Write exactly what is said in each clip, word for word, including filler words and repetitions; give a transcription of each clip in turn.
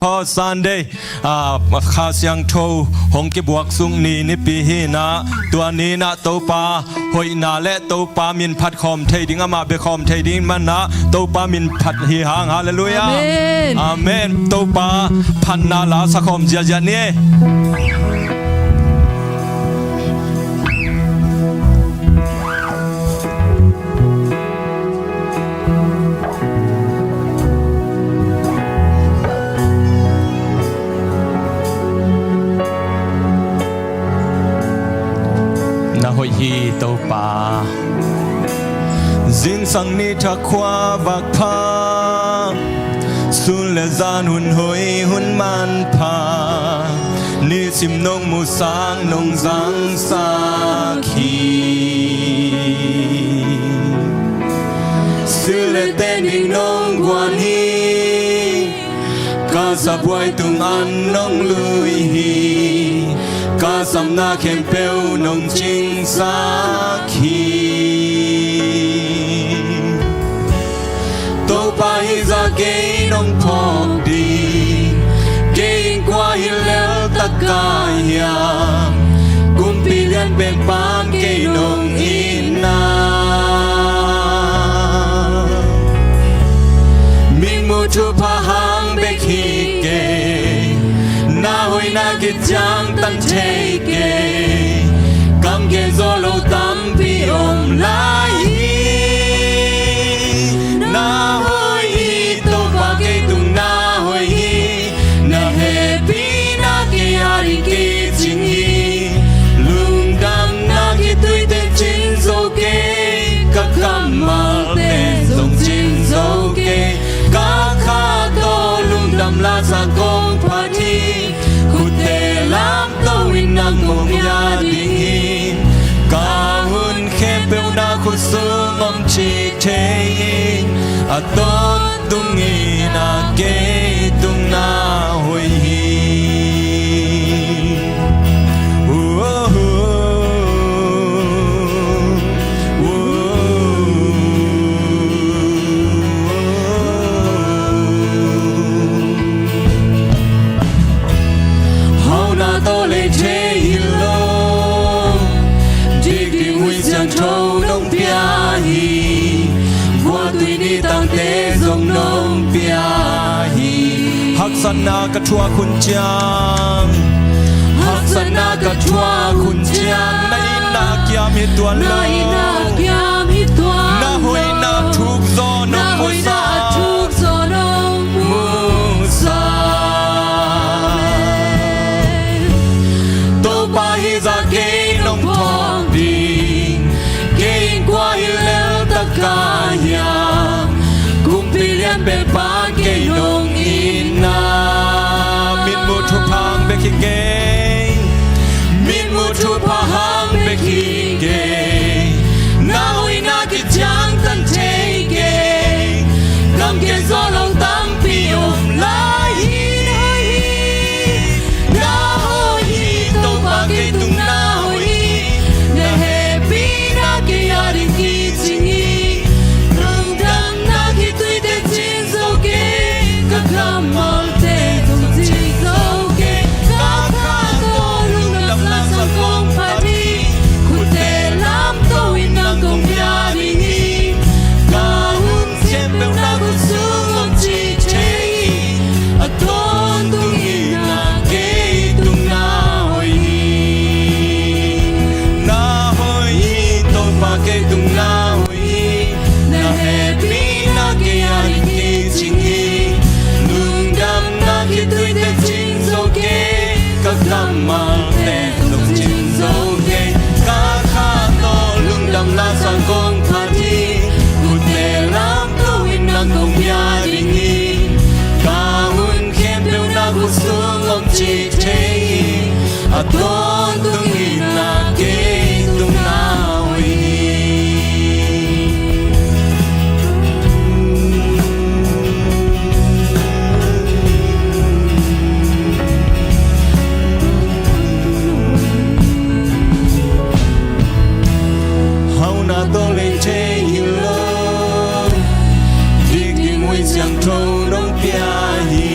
Pentecost Sunday, ah, Kha Siangtho hong kibuak suk ni, Nipi hi in ah, tua ni in ah Topa hoihna le Topa min phat khawm thei ding, amah bia khawm thei ding man ah Topa min phat hi hang. Halleluiah. Amen. Amen. Topa phatna la sa khawm ziahziah ni. Na hoih hi Topa. Zingsang ni thak khua vak pha, sun le zan hun hoih hun manpha, nisim nong musak nong zangsak hi. Sil le ten ding nong guan hi, ka saphuai tung an nong lui hi, ka sapna khempeuh nong cingsak hi. Topa hi zah kei nong phawk ding, kei in kua hi lel tak ka hiam, kumpi lian pen pan kei nong itna. Min muh thupha hang bek hi kei, na hoihna kiciangtan thei kei, kam gen zo lo tampi om lai hi. Na hoih hi Topa, kei tung na hoih hi, na hehpihna kei a ding kicing hi. Lungdamna khitui teh cin zo kei, ka kammalte zong cin zo kei, ka kha tawh lungdam la sa kong phat hi. Khutte lamto in nang kong pia ding hi. Ka hun khempeuh na khut sung om cih thei hi. A tawntung in ah kei tung na hoih hi. Hauhna tawh lei thei hi lo, dik ding Huih Siangtho nong pia hi. Khuatui nitangte zong nong pia hi. Haksatna ka thuak hun ciang, haksatna ka thuak hun ciang, na itna kiam hi tuan lo. Na itna kiam hi tuan lo. Na hoihna thuk zaw nong musak, na hoihna thuk zaw nong musak. Topa hi zah kei nong phawk ding, kei in kua hi lel tak ka hiam, kumpi lian pen pan kei nong itna. Min muh thupha hang bek hi kei, min muh thupha hang bek hi kei, na hoihna kiciangtan thei kei, kam gen zo lo tampi om lai hi. Na hoih hi Topa, kei tung na hoih hi, na hehpihna kei a ding kicing hi. Lungdamna khitui teh cin zo kei, ka kammalte zong cin zo kei, ka kha tawh lungdam la sa kong phat hi. Khutte lamto in nang kong pia ding hi. Ka hun khempeuh na khut sung om cih thei hi. A tawntung in ah kei tung na hoih hi. Na hoih hi Topa, kei tung na hoih hi. Na hehpihna kei a ding kicing hi. Lungdamna khitui teh cin zo kei, ka kammalte zong cin zo kei, ka kha tawh lungdam la sa kong phat hi. Khutte lamto in nang kong pia ding hi. Ka hun khempeuh na khut sung om cih thei hi. A tawntung in ah kei tung na hoih hi. Hauhna tawh lei thei hi lo, dik ding Huih Siangtho nong pia hi.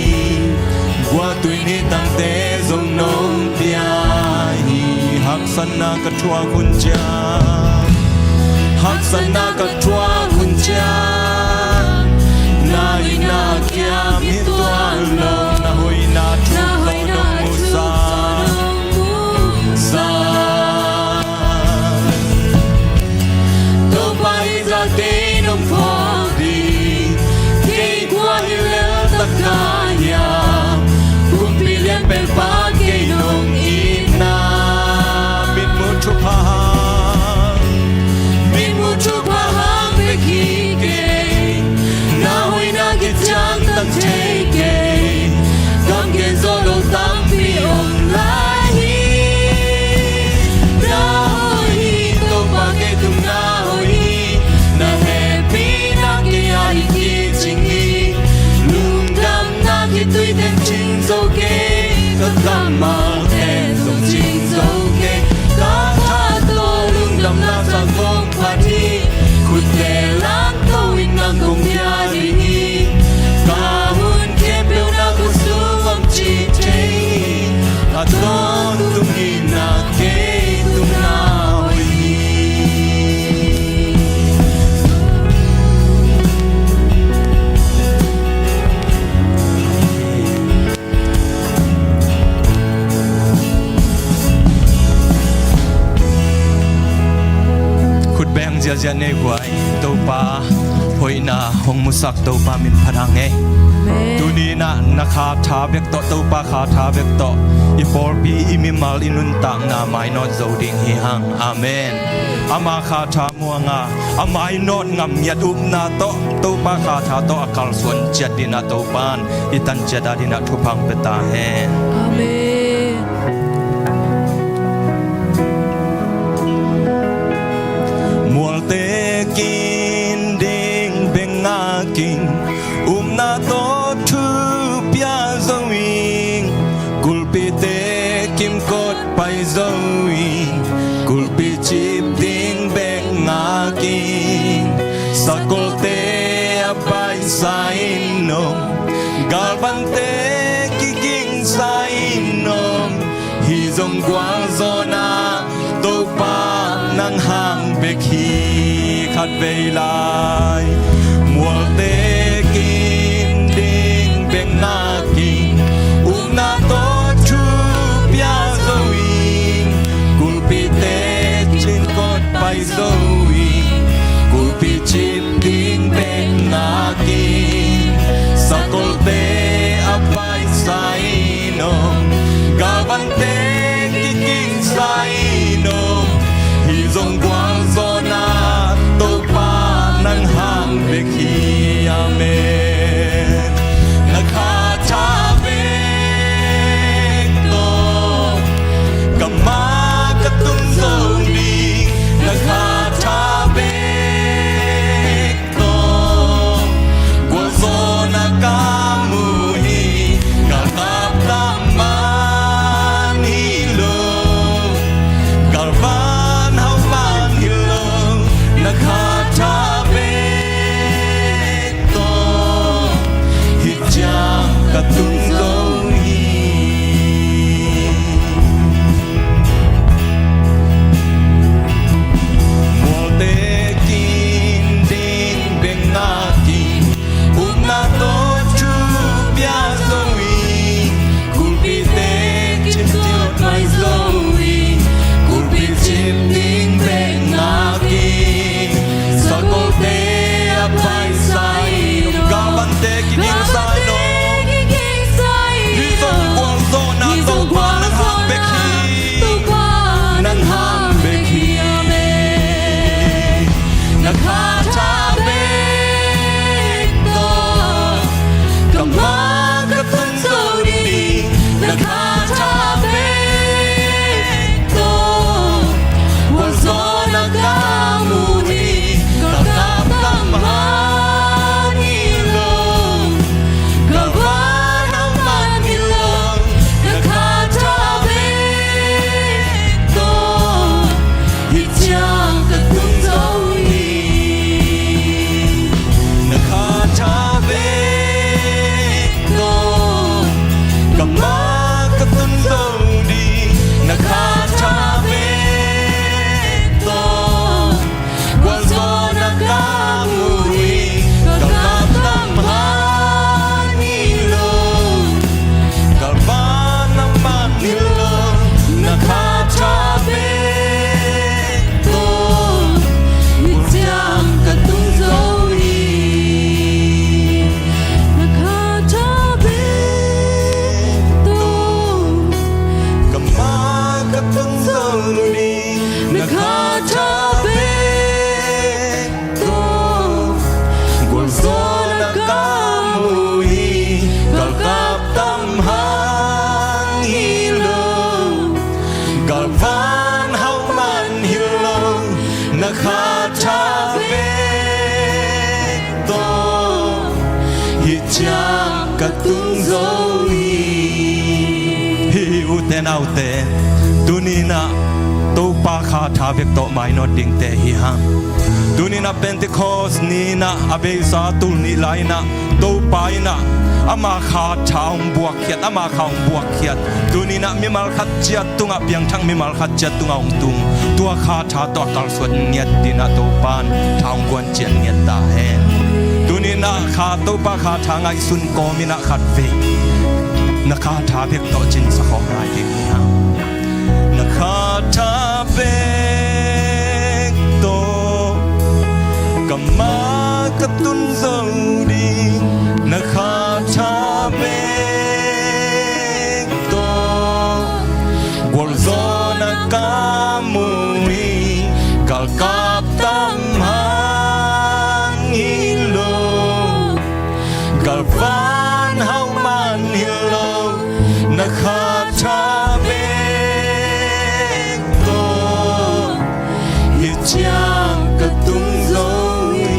Tuni tangte zong nong pia hi. Haksatna ka thuak hun ciang, haksatna ka thuak hun ciang, na hoihna kiam hi tuan lo, na hoihna thu nong musak. Topa, hih zahte nong phawk ding, kei kua hi lel ta ka hiam? Kumpi lianpen pa kei nong itna, mitmuh thupha hang, mitmuh thupha hang bek hi kei. Na hoihna kiciangtan thei kei. Gamgen zo lo tampi om lai hi. Na hoih hi, Topa, kei tung na hoih hi. Na hehpihna kei a ding kicing hi. Lungdamna khitui teng cing zo kei. Ka kammalte zong cing zo kei. Ka tha tawh lungdamna sang kong phat hi. Khutte lamto in nang kong pia ding hi. Ka hun khempeuh na khut sung om cih thei hi. A tawntung in na kei tung na hoih hi. Khut beng ziahziah nei guai. Topa hoihna hong musak, Topa min phat hang e. Amen. Tuni in ah na kha tha bek tawh, Topa kha tha bek tawh i pawlpi, i mimal, i nuntakna mainawt zo ding hi hang. Amen. Ama kha tha muang a, a mainawt ngam ngiat upna tawh, Topa kha tha tawh a kalsuan ciat ding in ah Topa in i tan ciat a ding in ah thupha hong pia ta hen. Amen. Mualte kin ding bek ngak ing, upna tawh thu pia zo ing, kulpite kimkot pai zo ing, kulpi cip ding bek ngak ing. Sakolte a paisa in om, galvante kigingsa in om, hih zong gualzawhna Topa nang hang bek hi. Khatvei lai, mualte kin ding bek ngak ing, upna tawh thu pia zo ing, kulpite kimkot pai zo ing, kulpi cip ding bek ngak ing. Sakolte a paisa in om, galvante kigingsa in om, hih zong gualzawhna Topa nang hang bek hi a. Tung zo hi. Hi hi, ute naute, tuni-in ah Topa Kha tha bek tawh mainawt dingte hi hang. Tuni-in ah Pentecost ni-in ah a beisa tul nih lai-in ah Topa in ah ama Kha tha hong buakkhiat, ama Kha hong buakkhiat. Tuni-in ah mimal khat ciat tungah, piangthak mimal khat ciat tungah hong tung. Tua Kha tha tawh a kalsuan ngiat dingin ah Topa in tha hong guan ciat ngiat ta hen. Tuni-in ah Kha, Topa Kha tha ngaihsun kawmin ah khatvei na Kha tha bek tawh cinsa khawm lai ding hi hang. Na Kha tha bek tawh ka mah ka tun zo ding. Na Kha tha bek tawh gualzawhna ka mu hi. Galkap tam hang hi lo, galvan hau man hi lo, na Kha tha bek tawh hih ciang ka tung zo hi.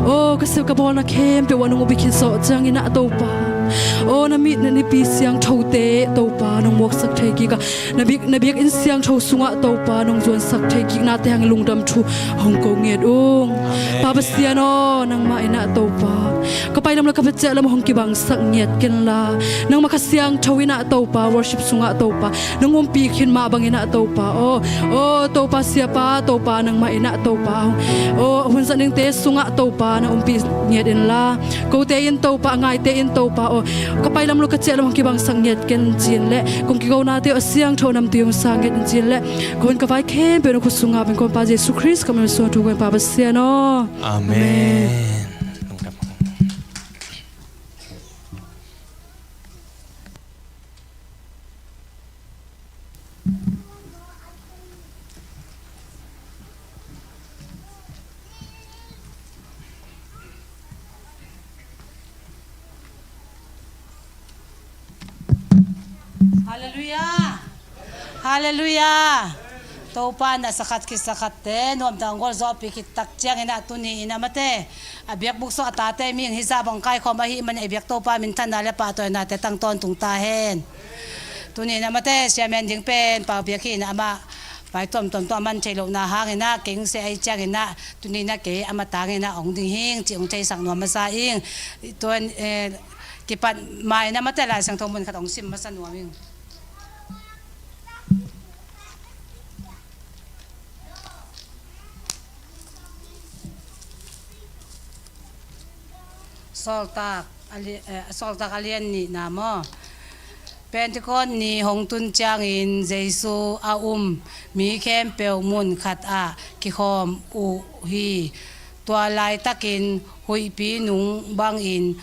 Aw, ka sia ka bawlna khempeuh ah nong upbik khit zawh ciangin ah Topa, aw, na mit na nipi siangthote Topa nong muaksak thei kik a, na biak, na biakinn siangtho sungah Topa nong zuansak thei kiknate hang lungdam thu hong ko ngiat ung. Pa Pasian aw, nangmah in ah Topa, ka pai lam le ka pia ciat lam hong kibangsak ngiat ken la, nangmah Kha Siangtho in ah Topa, worship sungah Topa nong umpih khin mah bangin ah Topa aw, aw Topa, siapa Topa, nangmah in ah Topa, aw, hun zat dingte sungah Topa nong umpih ngiat inla, kote in Topa, ngaite in Topa aw, ka pai lam le ka ciah lam hong kibangsak ngiat ken ci-in le kong kikonate aw a siangtho namtui hong sa ngiat in ci-in le, ka hun ka vai khempeuh na khut sungah pen ka Honpa Jesu Khrist ka min sungah thu ko ing, Pa Pasian aw. Amen. Amen. Halleluiah. Halleluiah. Topa in a sakhat khit sakhatte nuamtak hong golzawhpih khit tak ciangin ah tuni in ah mate, a biakbuk sung a tate mihing hizah bang kaikhawm ahih manin a biak Topa minthanna le pahtawinate tang tawntung ta hen. Tuni in ah mate, siamen ding pen Pau Biak hi in ah, amah pai tuamtuam tawh a man thei lohna hangin ah kei hong seh ahih ciangin ah tuni in ah kei amah tangin ah hong ding hing cih hong theisak nuam masa ing. Tua, eh, kipat ma in ah mate, Lai Siangtho mun khat hong sim masa nuam ing. Sawltak a li-, eh, Sawltak a lian nihna maw? Pentecost ni hong tun ciangin Jesu a um mi khempeuh mun khat ah kikhawm uh hi. Tua laitakin huihpi nung bangin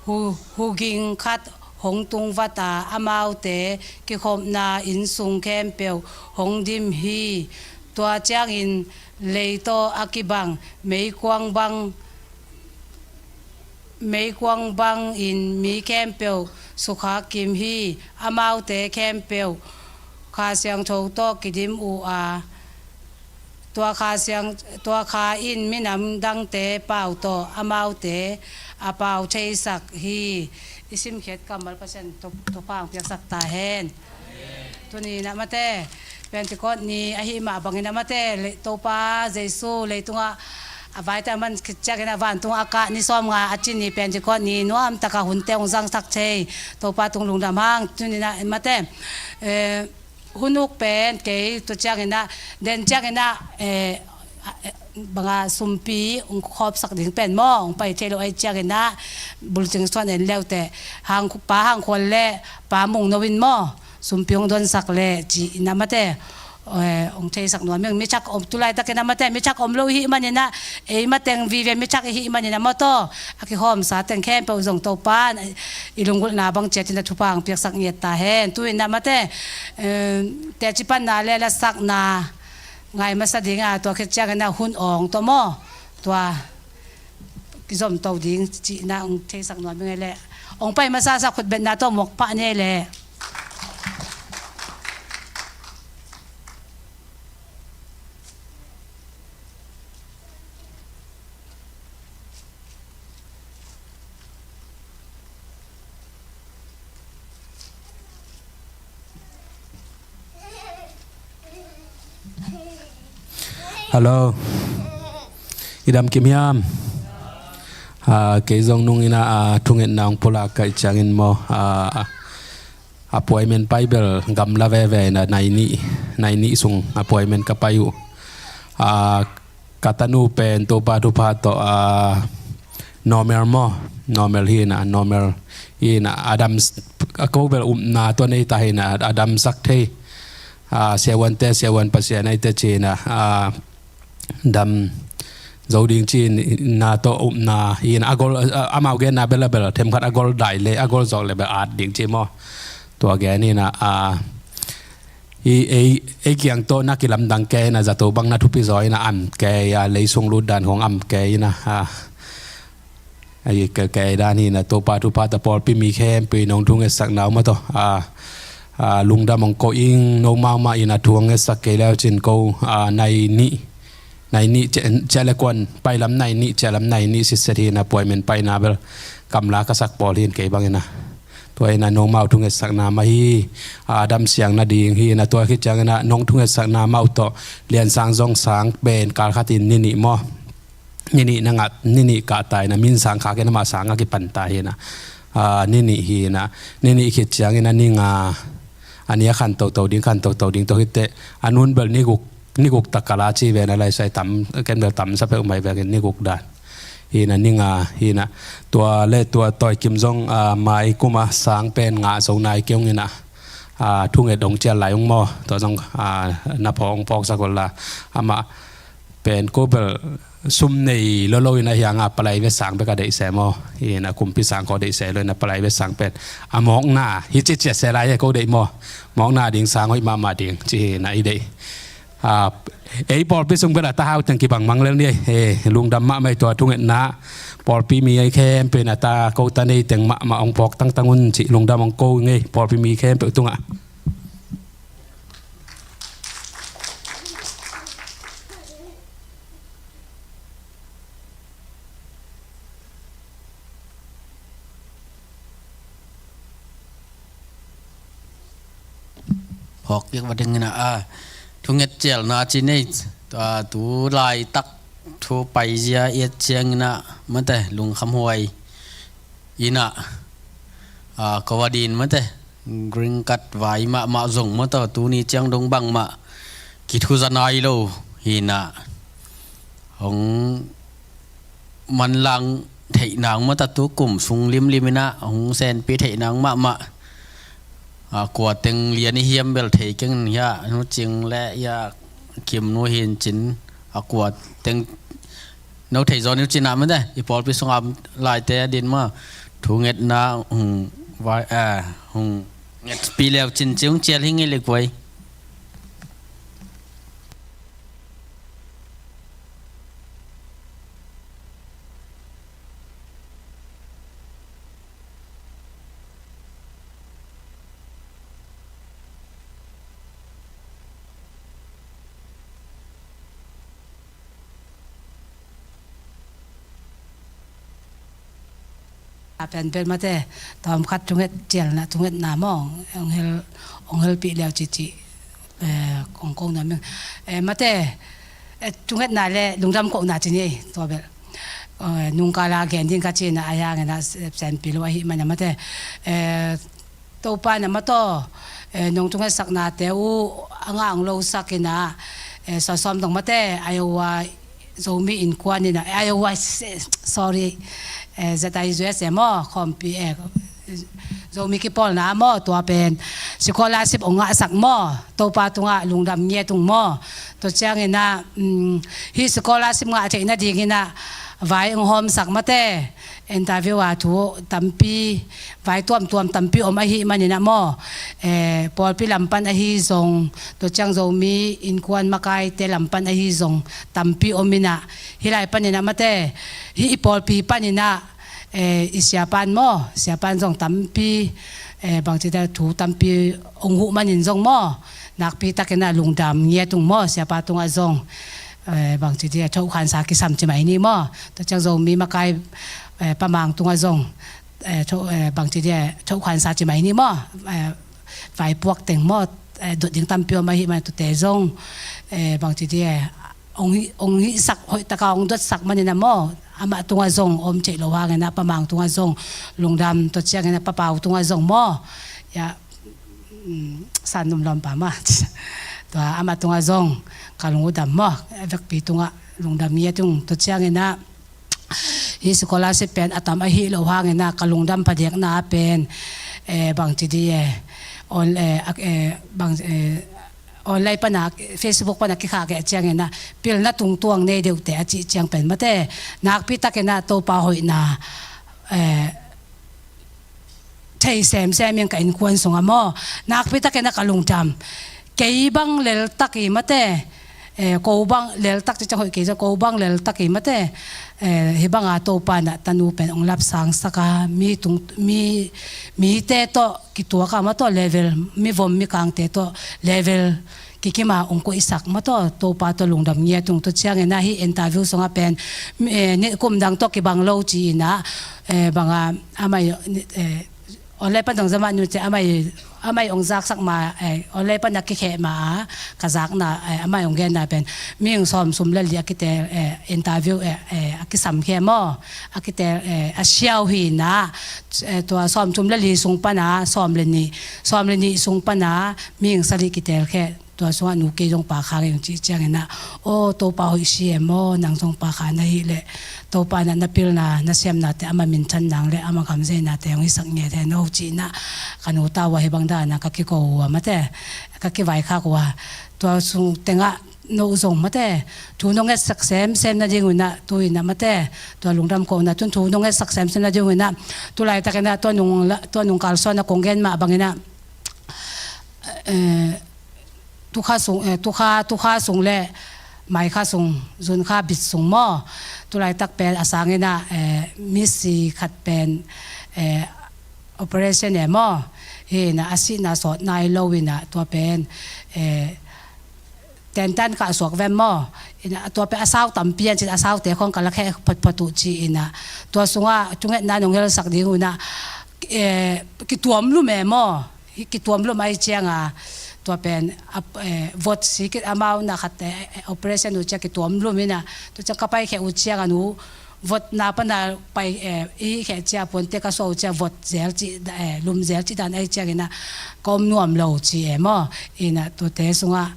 hu-, huging khat hong tungvat a, amaute kikhopna innsung khempeuh hong dim hi. Tua ciangin lei tawh a kibang meikuang bang, meikuang bangin mi khempeuh sukha kim hi. Amaute khempeuh Kha Siangtho tawh kidim uh a, tua Kha Siang, tua Kha in minam dangte pau tawh amaute a pau theisak hi. I simkhiat kammal Pasian thupha hong piaksak ta hen. Tuni in ah mate, Pentecost ni ahih mah bangin ah mate, le-, Topa Jesu leitungah a vaite a man khit ciangin ah vantungah a kah ni sawmnga a ci ni Pentecost ni nuamtak a hunte hong zangsak thei Topa tung lungdam hang. Tuni in ah mate, eh, hun uk pen kei tua ciangin ah, den ciangin ah, eh, banga sumpi hong khawpsak ding pen maw, hong pai thei lo ahih ciangin ah, bulcing suan en leute, hang, Pa Hang Khual le Pa Mung No in maw, sumpi hong donsak le ci in ah mate, eh, hong theisak nuam ing. Mithak om, tu laitakin ah mate, mithak om lo i hih manin ah, ei mateng vive mithak i hih manin ah maw taw, a kikhawmsa teng khempeuh zong Topa in i lunggulhna bang ciatin ah thupha hong piaksak ngiat ta hen. Tu in ah mate, eh, teci panna le lasakna ngai masa ding a, tua khit ciangin ah hun awng tawh maw, tua kizom to ding cihna hong theisak nuam ing ei leh. Hong pai masasa khutbetna tawh muak pah ni ei leh. Hello. I dam kim hiam? Ah, kei zong nung in ah, ah, thungetna hong pulak ka hih ciangin maw, ah, appointment pai bel gamla veve in ah, nai nih, nai nih sung appointment ka pai uh. Ah, ka tanu pen Topa thupha tawh, ah, normal maw, normal hi in ah, normal hi in ah, a dam s-, a ko bel upna tua nei ta hi in ah, a damsak thei. Ah, siavuante, siavuan Pasian aite ci in ah, ah, dam zo ding ci in ah, tawh upna hi in ah, a gol, ah, amau genna bel a bel themkhat a gol dai le, a gol zawk le bel at ding ci maw. Tua gen in ah, ah, i, ei, ei kiang tawh na kilamdang kei in ah, zato bang na thupi zaw in ah, am kei a, leisung lut dan khong am kei in ah, ah, ei kei, kei dan hi in ah, Topa thupha tawh pawlpi mi khempeuh in hong thungetsakna uh maw taw, ah, ah, lungdam hong ko ing. No mahmah in ah thu hong ngetsak kei leu cin ko, ah, nai nih nai nih ciah, ciah le kuan, pailam nai nih, ciahlam nai nih sitset hi-in ah, puaimen paina bel kamla ka sak pawl hi-in kei bangin ah. Tua hi-in ah nomau thungetsakna mah hi, a damsiang nading hi-in ah, tua khit ciangin ah nong thungetsakna mah uh tawh Liansang zong sang pen kal khatin ni nih maw, ni nih na ngat, ni nih kahta in ah, min sang khakin amah sang a kipanta hi-in ah, a, ni nih hi-in ah, ni nih khit ciangin ah ni nga, a ni a khan toto ding, khan toto ding, tua khit teh a nun bel ni guk, ni guk tak kal a ci ve na lai sai tam, ken bel tam sa peuhmah hi vengin ni guk dan hi-in ah, ni nga hi-in ah, tua le tua Tawi Kim zong, a, mai kum a sang pen ngah zo nai kei ung in ah, a, thunget hong cial lai ung maw, tua zong, a, na phawk hong phawksak uh la, amah pen ko bel sum nei lolo in ah, hi-in ah palai ve sang bek a deih se maw, hi-in ah kumpi sang ko deih se lo in ah, palai ve sang pen a mawkna hi ci ciat se lai hi, ko deih maw, mawkna ding sang hoih mahmah ding ci hi-in ah i deih. A, ei pawlpi sung bel a ta hau teng kibang mang lel ni ei, e, lungdam mahmah ei, tua thungetna pawlpi mi ei khempeuh in ah ta ko ta nei teng mahmah hong phawk tangtang un ci lungdam hong ko ing ei, pawlpi mi khempeuh tungah. Phawk piak va ding in ah, a, thunget cialna ci nei, tua tu laitak thu paizia i et ciangin ah mate lungkhamhuai in ah, a, ko va din mate, green card vai mahmah zong mate, tuni ciang dong bangmah kithuza nai lo hi-in ah, hong manlang theih nang mate, tu kum sung limlim in ah hong senpi theih nang mahmah, a, kua teng lian i hiam bel thei keng in, hi-a Nu Cing le hi-a Kim Nu Hin Cin, a, kua teng no thei zaw ni uh cin ah mate, i pawlpi sungah laite a din maw, thungetna hong vai, a, hong ngetpih leu cin ci hong cial hi ing ei le guai. A pen pen mate, tawmkhat thunget cialna, thungetna maw, hong hel, hong helpih leu cici, eh, hong ko nuam ing. Eh, mate, eh, thungetna le lungdam kohna ci ni ei, tua bel. Eh, nungkala gen ding ka ci in ah, a hiangin ah, senpi lo ahih man a mate. Eh, Topa in ah mate, eh, nong thungetsaknate uh a ngah hong losak in ah, eh, sawsawm dong mate, Iowa Zomi Innkuan in ah, Iowa, sorry, eh, Z I U S A maw, khawmpi, eh, Zomi kipawlna maw, tua pen scholarship hong ngahsak maw, Topa tungah lungdam ngiat ung maw. Tua ciangin ah, um, hih scholarship ngah theih nadingin ah vai hong hawmsak mate, interview a thu tampi, vai tuamtuam tampi om ahih manin ah maw, eh, pawlpi lam pan ahi zong, tua ciang Zomi Innkuan makaite lam pan ahi zong tampi om in ah, hih lai panin ah mate, hih i pawlpi panin ah, eh, i siapan maw, siapan zong tampi, eh, bangci dia thu tampi hong huh manin zong maw, nakpi takin ah lungdam ngiat ung maw, siapa tungah zong, eh, bangci dia thohkhansa kisam ci mai ni maw. Tua ciang Zomi makai, eh, Pa Mang tungah zong, eh, tho-, eh, bangci dia thohkhansa ci mai ni maw, eh, vaipuak teng maw, eh, dot ding tampi om ahih man tuate zong, eh, bangci dia hong hi-, hong hihsak hoih taka hong dotsak manin ah maw, amah tungah zong om theih loh hangin ah Pa Mang tungah zong lungdam, tua ciangin ah Pa Pau tungah zong maw, ya, um, san num lawmpa mah. Tua amah tungah zong ka lung uh dam maw, a vekpi tungah lungdam ngiat ung, tua ciangin ah hih scholarship pen a tam ahih loh hangin ah ka lungdam phadiakna pen, eh, bangci di, eh, on, eh, ak-, eh, bang, eh, online pana, Facebook pana kikhak eh ciangin ah pilna tungtuang nei deuhte a cih ciang pen mate, nakpi takin ah Topa hoihna, eh, thei semsem in ka innkuan sungah maw, nakpi takin ah ka lungdam. Kei bang leltak i mate, eh, ko bang leltak ci ciang hoih kei zaw, ko bang leltak i mate, eh, hih banga Topa in ah tanu pen hong lapsangsak a, mi tung, mi, mite tawh kituak a, amah tawh level, mi vom mi kangte tawh level kikima ong koihsak maw taw, Topa tawh lungdam ngiat ung. Tua ciangin ah hih interview sungah pen, eh, ni kum dang tawh kibang lo ci-in ah, eh, bang a, amah i, eh, online pan dong zama nu ci, amah i, amah i ong zaksak ma, eh, online pan a kikheh ma a, ka zakna, eh, amah i ong genna pen, mihing sawmthum le li a kiteel, eh, interview, eh, eh, a kisam khia maw, a kiteel, eh, a siau hi-in ah, eh, tua sawmthum le li sung pan a, sawm le nih, sawm le nih sung pan a, mihing sagih kiteel khia. Tua sungah nu kei zong paakha ing cih ciangin ah, aw, Topa hoih si e maw, nang zong paakha na hih leh, Topa in ah na pilna, na siamnate amah minthan nang leh, amah gamzeinate hong hisak ngiat hen aw ci-in ah, ka nu ta uh a hih bang dan a ka kiko uh a mate, ka kivaikhak uh a. Tua sung tengah no zong mate, thu nong ngetsak semsem nading un ah, tu-in ah mate, tua lungdam kohna tun thu nong ngetsak semsem nading un ah, tu laitakin ah, tua nung la, tua nung kalsuan ah kong gen mah bangin ah, eh, tukha sung, eh, tukha, tukha sung le maikha sung, zunkha bit sung maw. Tu laitak pen a sangin ah, eh, misi khat pen, eh, operation e maw. Hi-in ah a sihna sawt nai lo-in ah tua pen, eh, tentan kah suak vem maw. In ah tua pen a sau tampi an cin a saute khong ka lakheh photphot uh ci-in ah. Tua sungah thungetna nong helsak ding un ah, eh, kituam lum e maw. Hih kituam lum ahih ciangin, tua pen, a, eh, vot si kit amau na khat, eh, eh, operation uh ciang kituam lum in ah, tua ciang ka paikhia uh ciangin uh, votna pan a pai, eh, i khia ciang puante ka suah uh ciang vot zel ci, eh, lum zel ci dan ahih ciangin ah, ka om nuam lo ci e maw. In ah tuate sungah,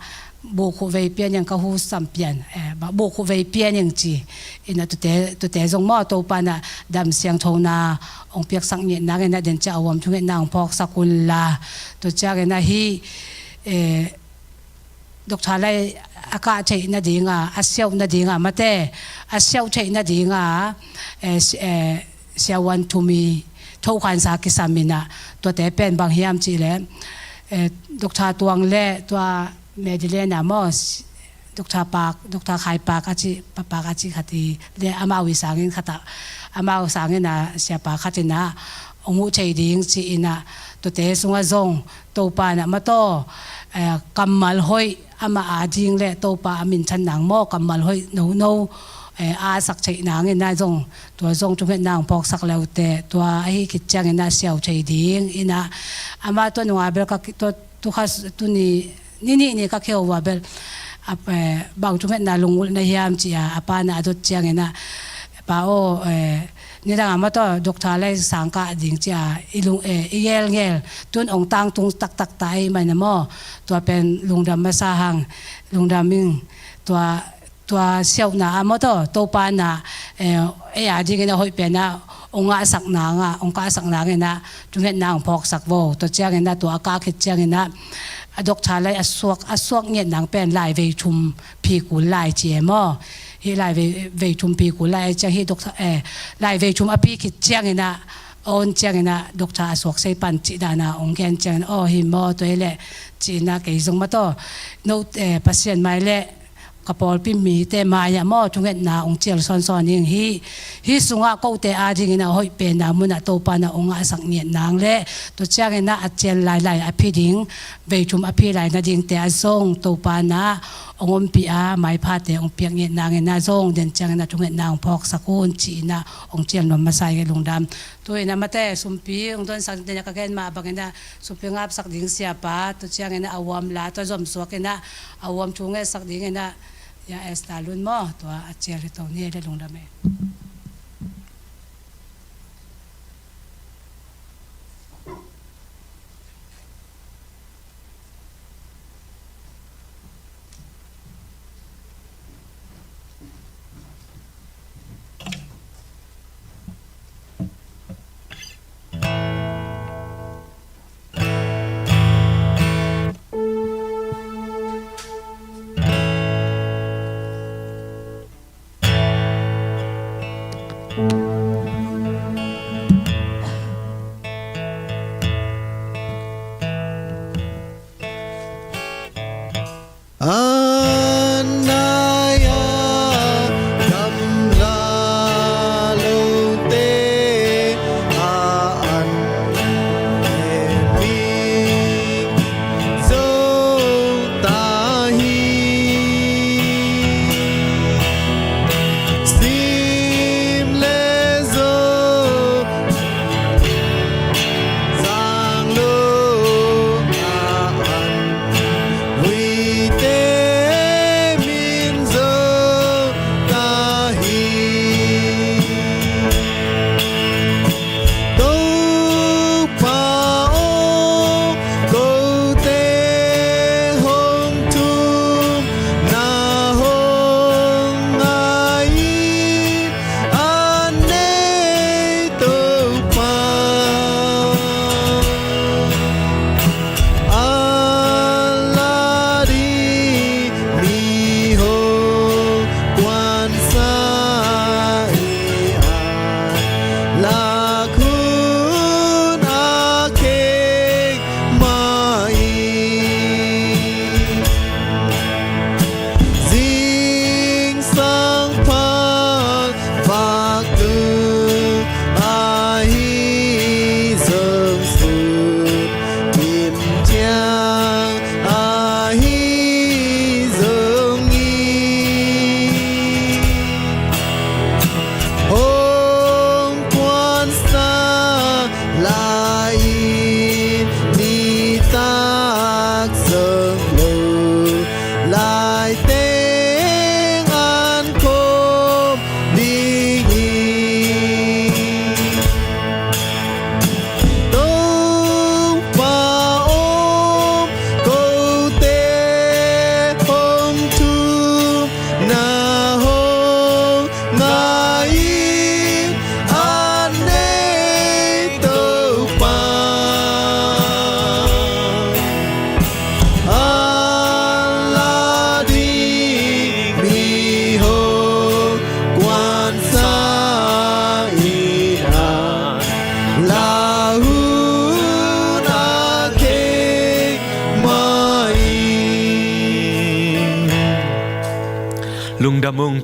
bukhuh vei pian ing ka hu sam pian, eh, ba, bukhuh vei pian ing ci. In ah tuate, tuate zong maw Topa in ah dam siangthona ong piaksak ngiat nangin ah den ciang a uam thungetna ong phawksak un la. Tua ciangin ah hih, eh, Doctor lai a kah theih nading a, a siauh nading a mate, a siauh theih nading a, eh, si-, eh, siavuan thum i thokhansa kisam in ah, tuate pen bang hiam cih leh, eh, Doctor Tuang le tua Madeline a maw, Doctor Pak, Doctor Khai Pak a ci, Pa Pak a ci khat hi le, amau i sangin khat ah, amau sangin ah siapa khat in ah ong huh thei ding ci-in ah, tuate sungah zong Topa in ah maw taw, eh, kammal hoih amah a ding le Topa a minthan nang maw, kammal hoih nono, eh, a sak theih nangin ah zong, tua zong thungetna ong phawksak le uh teh, tua ahi khit ciangin ah siau thei ding in ah, amah tua nung a bel ka ki-, tua, tu kha s-, tu ni, ni nih ni ka kheu uh a bel, a, eh, bang thungetna lungulh na hiam ci a, a pa in ah a dot ciangin ah, Pa aw, eh, nidang a maw taw, Doctor lai sang kah ding ci a, i lung, eh, i gelgel, tun ong tangtung taktak ta ahih man a maw, tua pen lungdam masa hang, lungdam ing, tua, tua siauhna a maw taw, Topa in ah, eh, ei a dingin a hoih pen ah, ong ngahsak nang a, ong kahsak nangin ah, thungetna ong phawksak vo. Tua ciangin ah, tua a kah khit ciangin ah, a Doctor lai a suak, a suak ngiat nang pen lai vei thum phi kul lai ci e maw. Hih lai vei, vei thum phi kul lai ciang hih Doctor, eh, lai vei thum a phi khit ciangin ah, a on ciangin ah, Doctor a suak sei pan cih dan a ong gen ciangin, aw hi maw, tua hi leh ci-in ah kei zong maw taw, no, eh, Pasian mai le ka pawlpi mite mai ah maw, thungetna ong cial sawnsawn ing. Hih, hih sungah kote a dingin a hoih pen a mun ah Topa in ah ong ngahsak ngiat nang le, tua ciangin ah a cial lailai a phi ding, vei thum a phi lai nadingte ah zong Topa in ah ong ompih a, maiphate ong piak ngiat nangin ah zong den ciangin ah thungetna ong phawksak un ci-in ah ong cial nuam masa ing e, lungdam. Tu-in ah mate, sumpi ong donsak ding a ka gen mah bangin ah, sumpi ngapsak ding siapa, tua ciangin ah a uam la, tua zom suak in ah, a uam thu ngetsak dingin ah, ya Esther Lun maw, tua a cial hi to ni le, lungdam e. An nai-a gamla lote a an hemi zo ta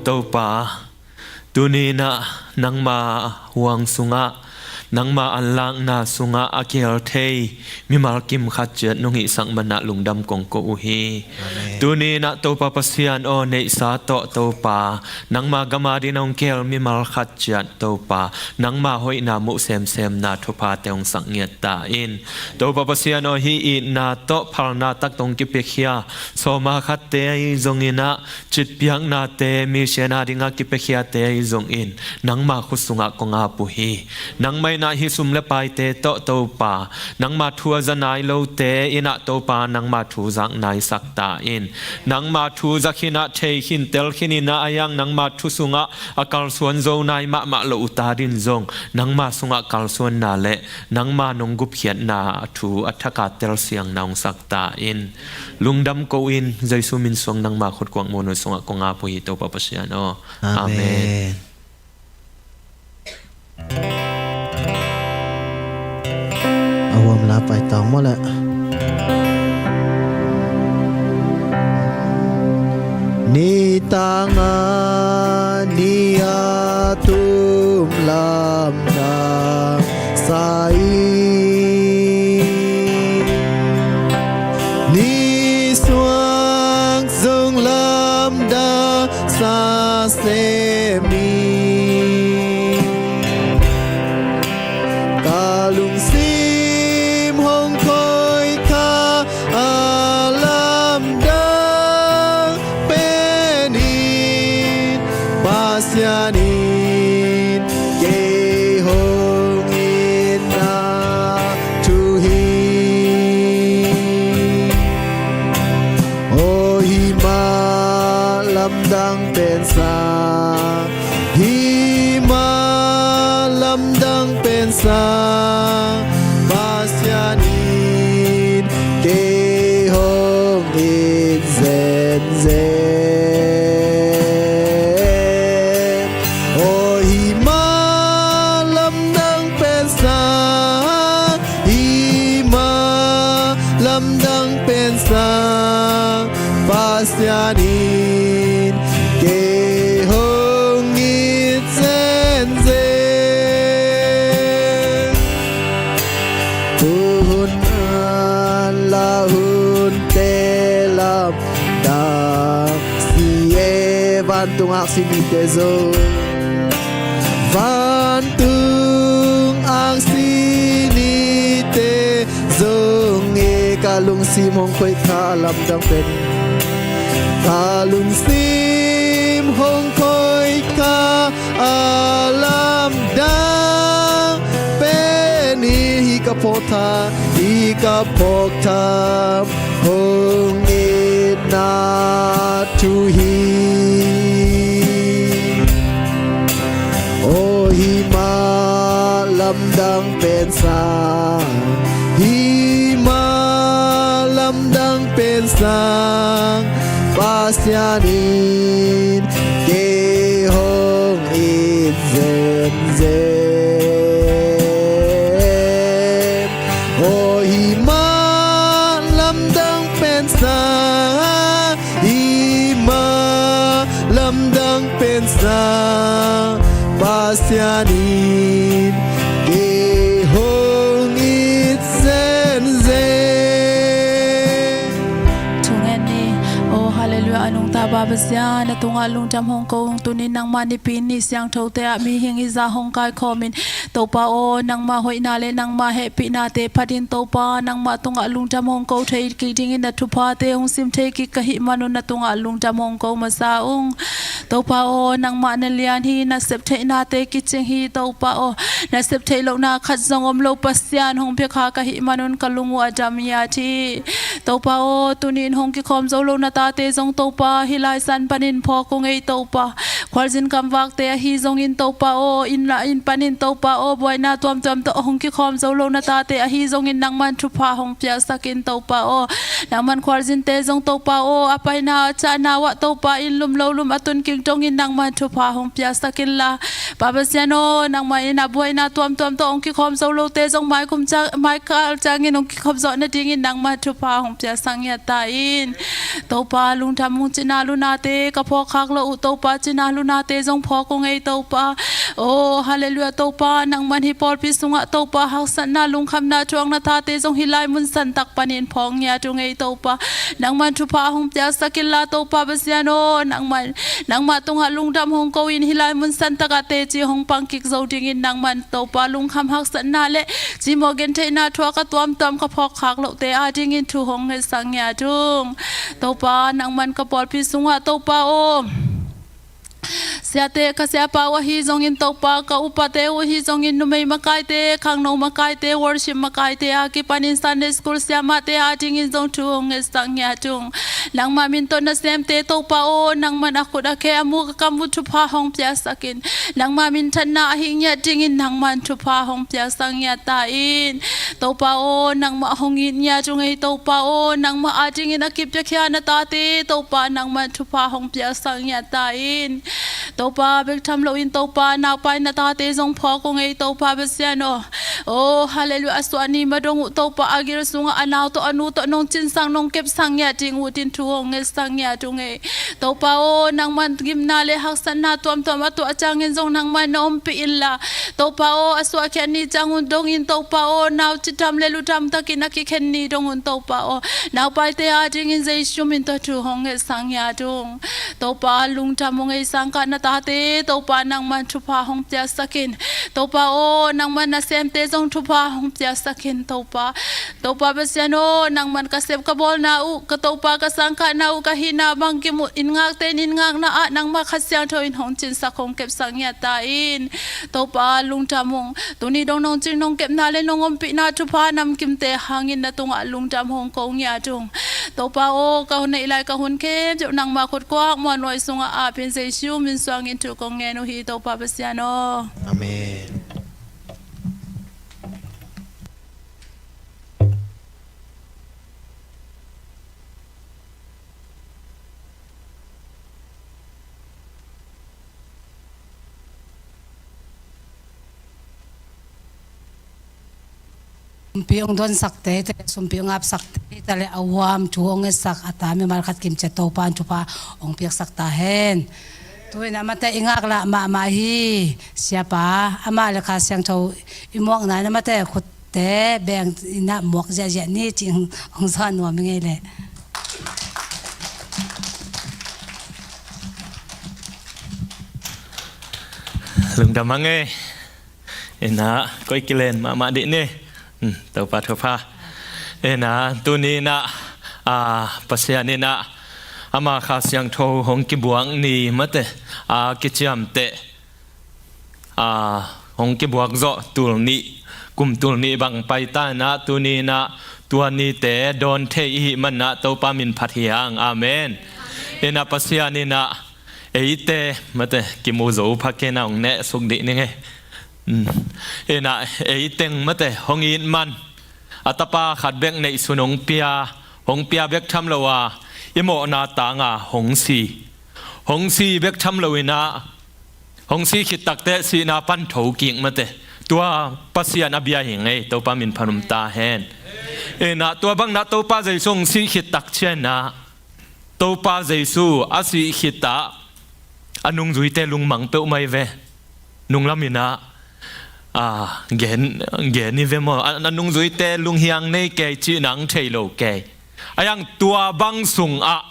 Topa, tuni-in ah nangma huang sungah, nangma anlakna sungah a keel thei mimal kim khat ciat nong hihsak manah lungdam kong ko uh hi. Amen. Tuni-in ah Topa Pasian aw, neihsa tawh Topa, nangma gam adingin hong keel mimal khat ciat Topa, nangma hoihna muh semsemna thuphate hong sak ngiat ta in. Topa Pasian aw, hih itna tawh phalna tak tawh hong kipiakhia sawma khatte ahi zongin ah, citpiaknate, mission adingah kipiakhiate ahi zongin nangma khut sungah kong ap uh hi. Nangmah in ah hih sum le paite tawh Topa, nangma thu a za nai lote in ah Topa, nangma thu zak naisak ta in. Nangma thu za khin ah, thei khin, tel khin in ah, a yang nangma thu sungah a kalsuan zo nai mahmah lo uh ta dingin zong nangma sungah kalsuanna le nangma nong gupkhiatna thu a thak a telsiangna hong sak ta in. Lungdam ko-in, Jesu min suang nangma khutkuang muanhuai sungah kong ap uh hi, Topa Pasian aw. Amen. Amen. A huam la pai tang maw leh. Nitang a ni a tum lamdang sa in, nisuak zong lamdang sa sem in. Ka lungsim hong koih kha a lamdang pen in, Pasian in kei hong itna thu hi. Aw, hih mah lamdang pen sang, hih mah lamdang pen sang, Pasian in kei hong it zenzen. Aw, hih mah lamdang pen sang, hih mah lamdang pen sang, Pasian in kei hong it zenzen. Hun an la hunte lamdang si e, vantung aksi nite zong, vantung aksi nite zong e. Ka lungsim hong koih kha a lamdang pen, ka lungsim hong koih kha a lamdang pen in, hih ka phawk tham, hih ka phawk tham hong itna thu hi. Aw, hih mah lamdang pen sang, hih mah lamdang pen sang, Pasian in kei hong it zenzen. Aw, hih mah lamdang pen sang, hih mah lamdang pen sang, Pasian in kei hong it zenzen. Thungen ni. Aw, halleluiah, a nungta Pa Pasian, na tungah lungdam hong ko ung. Tuni nangmah nipi ni siangthote ah mihing i zah hong kaikhawmin, Topa aw, nangmah hoihna le nangmah hehpihnate phatin Topa, nangmah tungah lungdam hong ko thei kik dingin na thuphate hong sim thei kik ka hih manun na tungah lungdam hong ko masa ung. Topa aw, nangmah na lian hi, na septheihnate kicing hi. Topa aw, na septheih lohna khat zong om lo Pasian hong piakha ka hih manun ka lung uh a dam hiat hi. Topa aw, tuni in hong kikhawm zo lo na tate zong Topa, hih lai san panin phawk ung ei Topa. Khualzin kamvakte ahi zongin Topa aw, inn la inn panin Topa aw, buaina tuamtuam tawh hong kikhawm zo lo na tate ahi zongin nangman thupha hong piaksak in Topa aw. Nangman khualzinte zong Topa aw, a paina a cahna uh ah Topa in lum lo lum a tun kik dongin nangman thupha hong piaksak inla, Pa Pasian aw, nangmah in a buaina tuamtuam tawh hong kikhawm zo lote zong mai kum ciang, mai kal ciangin hong kikhop zawh nadingin nangmah thupha hong piaksak ngiat ta in. Topa, lungdam ung. Cina lunate ka phawk khak lo uh Topa, cina lunate zong phawk ung ei Topa. Oh, halleluiah Topa, nangman hih pawlpi sungah Topa haksatna, lungkhamna thuakna tate zong hih lai mun santak panin phawk ngiat ung ei Topa. Nangman thupha hong piaksak inla Topa Pasian aw, nangman, nangmah tungah lungdam hong ko in hih lai mun santakah teci hong pang kik zo dingin nangman Topa lungkham haksatna le cimawh gentheihna thuak a tuamtuam ka phawk khak lohte adingin thu hong ngetsak ngiat ung. Topa, nangman ka pawlpi sungah Topa aw, siate, ka siapa uh ahi zongin Topa, ka upate uh ahi zongin numei makaite, khangno makaite, worship makaite a kipanin Sunday school siamahte adingin zong thu hong ngetsak ngiat ung. Nangmah min tawh nasemte Topa aw, nangman a khut a khe a muk a kam uh thupha hong piaksak in. Nangmah minthanna ahi ngiat dingin nangman thupha hong piaksak ngiat ta in. Topa aw, nangmah hong it ngiat ung ei Topa aw, nangmah adingin a kipia khia na tate Topa nangman thupha hong piaksak ngiat ta in. Topa, bek tham loin Topa, naupai na tate zong phawk ung ei Topa Pasian aw. Oh, halleluiah, a suah ni madong uh Topa, a gil sungah a nau tawh a nu tawh nong cinsak nong kepsak ngiat ding uh din thu hong ngetsak ngiat ung ei. Topa aw, nangman gimna le haksatna tuamtuam a tuah ciangin zong nangman na ompih inla, Topa aw, a suahkhiat ni ciang un dongin Topa aw, nau cidam le ludam takin a kikhen ni dong un Topa aw, naupaite adingin Jesu min tawh thu hong ngetsak ngiat ung. Topa, lungdam ung ei, sangkah na tate Topa nangman thupha hong piaksak in. Topa aw, nangman nasemte zong thupha hong piaksak in Topa. Topa Pasian aw, nangman ka sep ka bawlna uh, ka Topa ka sangkahna uh, ka hihna bangkim uh, inn ngakte in inn ngakna ah nangmah Kha Siangtho in hong cinsak hong kepsak ngiat ta in. Topa, lungdam ung. Tuni dong nong cing nong kepna le nong ompihna thupha namkimte hangin na tungah lungdam hong ko ngiat ung. Topa aw, ka hun neih lai ka hun khempeuh nangmah khut kuak muanhuai sungah apin Jesu min suangin thu kong ngen uh hi Topa Pasian aw. Amen. Sumpi hong donsakte, sumpi hong apsakte, ta le a huam thu hong ngetsak a ta mimal khat kimcia Topa in thupha hong piaksak ta hen. Tu-in amate i ngaklah mahmah hi, siapa, amah le Kha Siangtho i muakna in amate khutte beng in ah muak ziahziah ni cih hong, hong sa nuam i ngei leh. Lungdam a ngei. Ina, koi kilen mahmah dih ni. Hmm, Topa thupha. Ina, tuni ina, a, Pasian ina, ama Kha Siangtho hong kibuak ni mate, a, kiciamteh, a, hong kibuak zawh tul nih, kum tul nih bang paita ina, tuni ina, tua nite dawn thei i hih manna Topa min phat hi hang. Amen. Ina, Pasian ina, eite, mate, kimu zo pha kei na hong neh suk dih ni ngei. Mm. Ina, eiteng mate, hong it man. A tapa khat bek neihsun hong pia, hong pia bek tham lo a, i mawhna tanga hong si. Hong si bek tham lo ina, hong si khit takte sihna pan thokik mate. Tua Pasian a bia hi ngei, Topa min phat um ta hen. Ina, tua bangna Topa Jesu hong si khit tak cianna, Topa Jesu a sih khit ah a nungzuite lungmang peuhmah hi ve. Nunglam ina, a, gen, gen hi ve maw. A, a nungzuite lunghiang nei kei cih nang thei lo kei. A yang tua bang sungah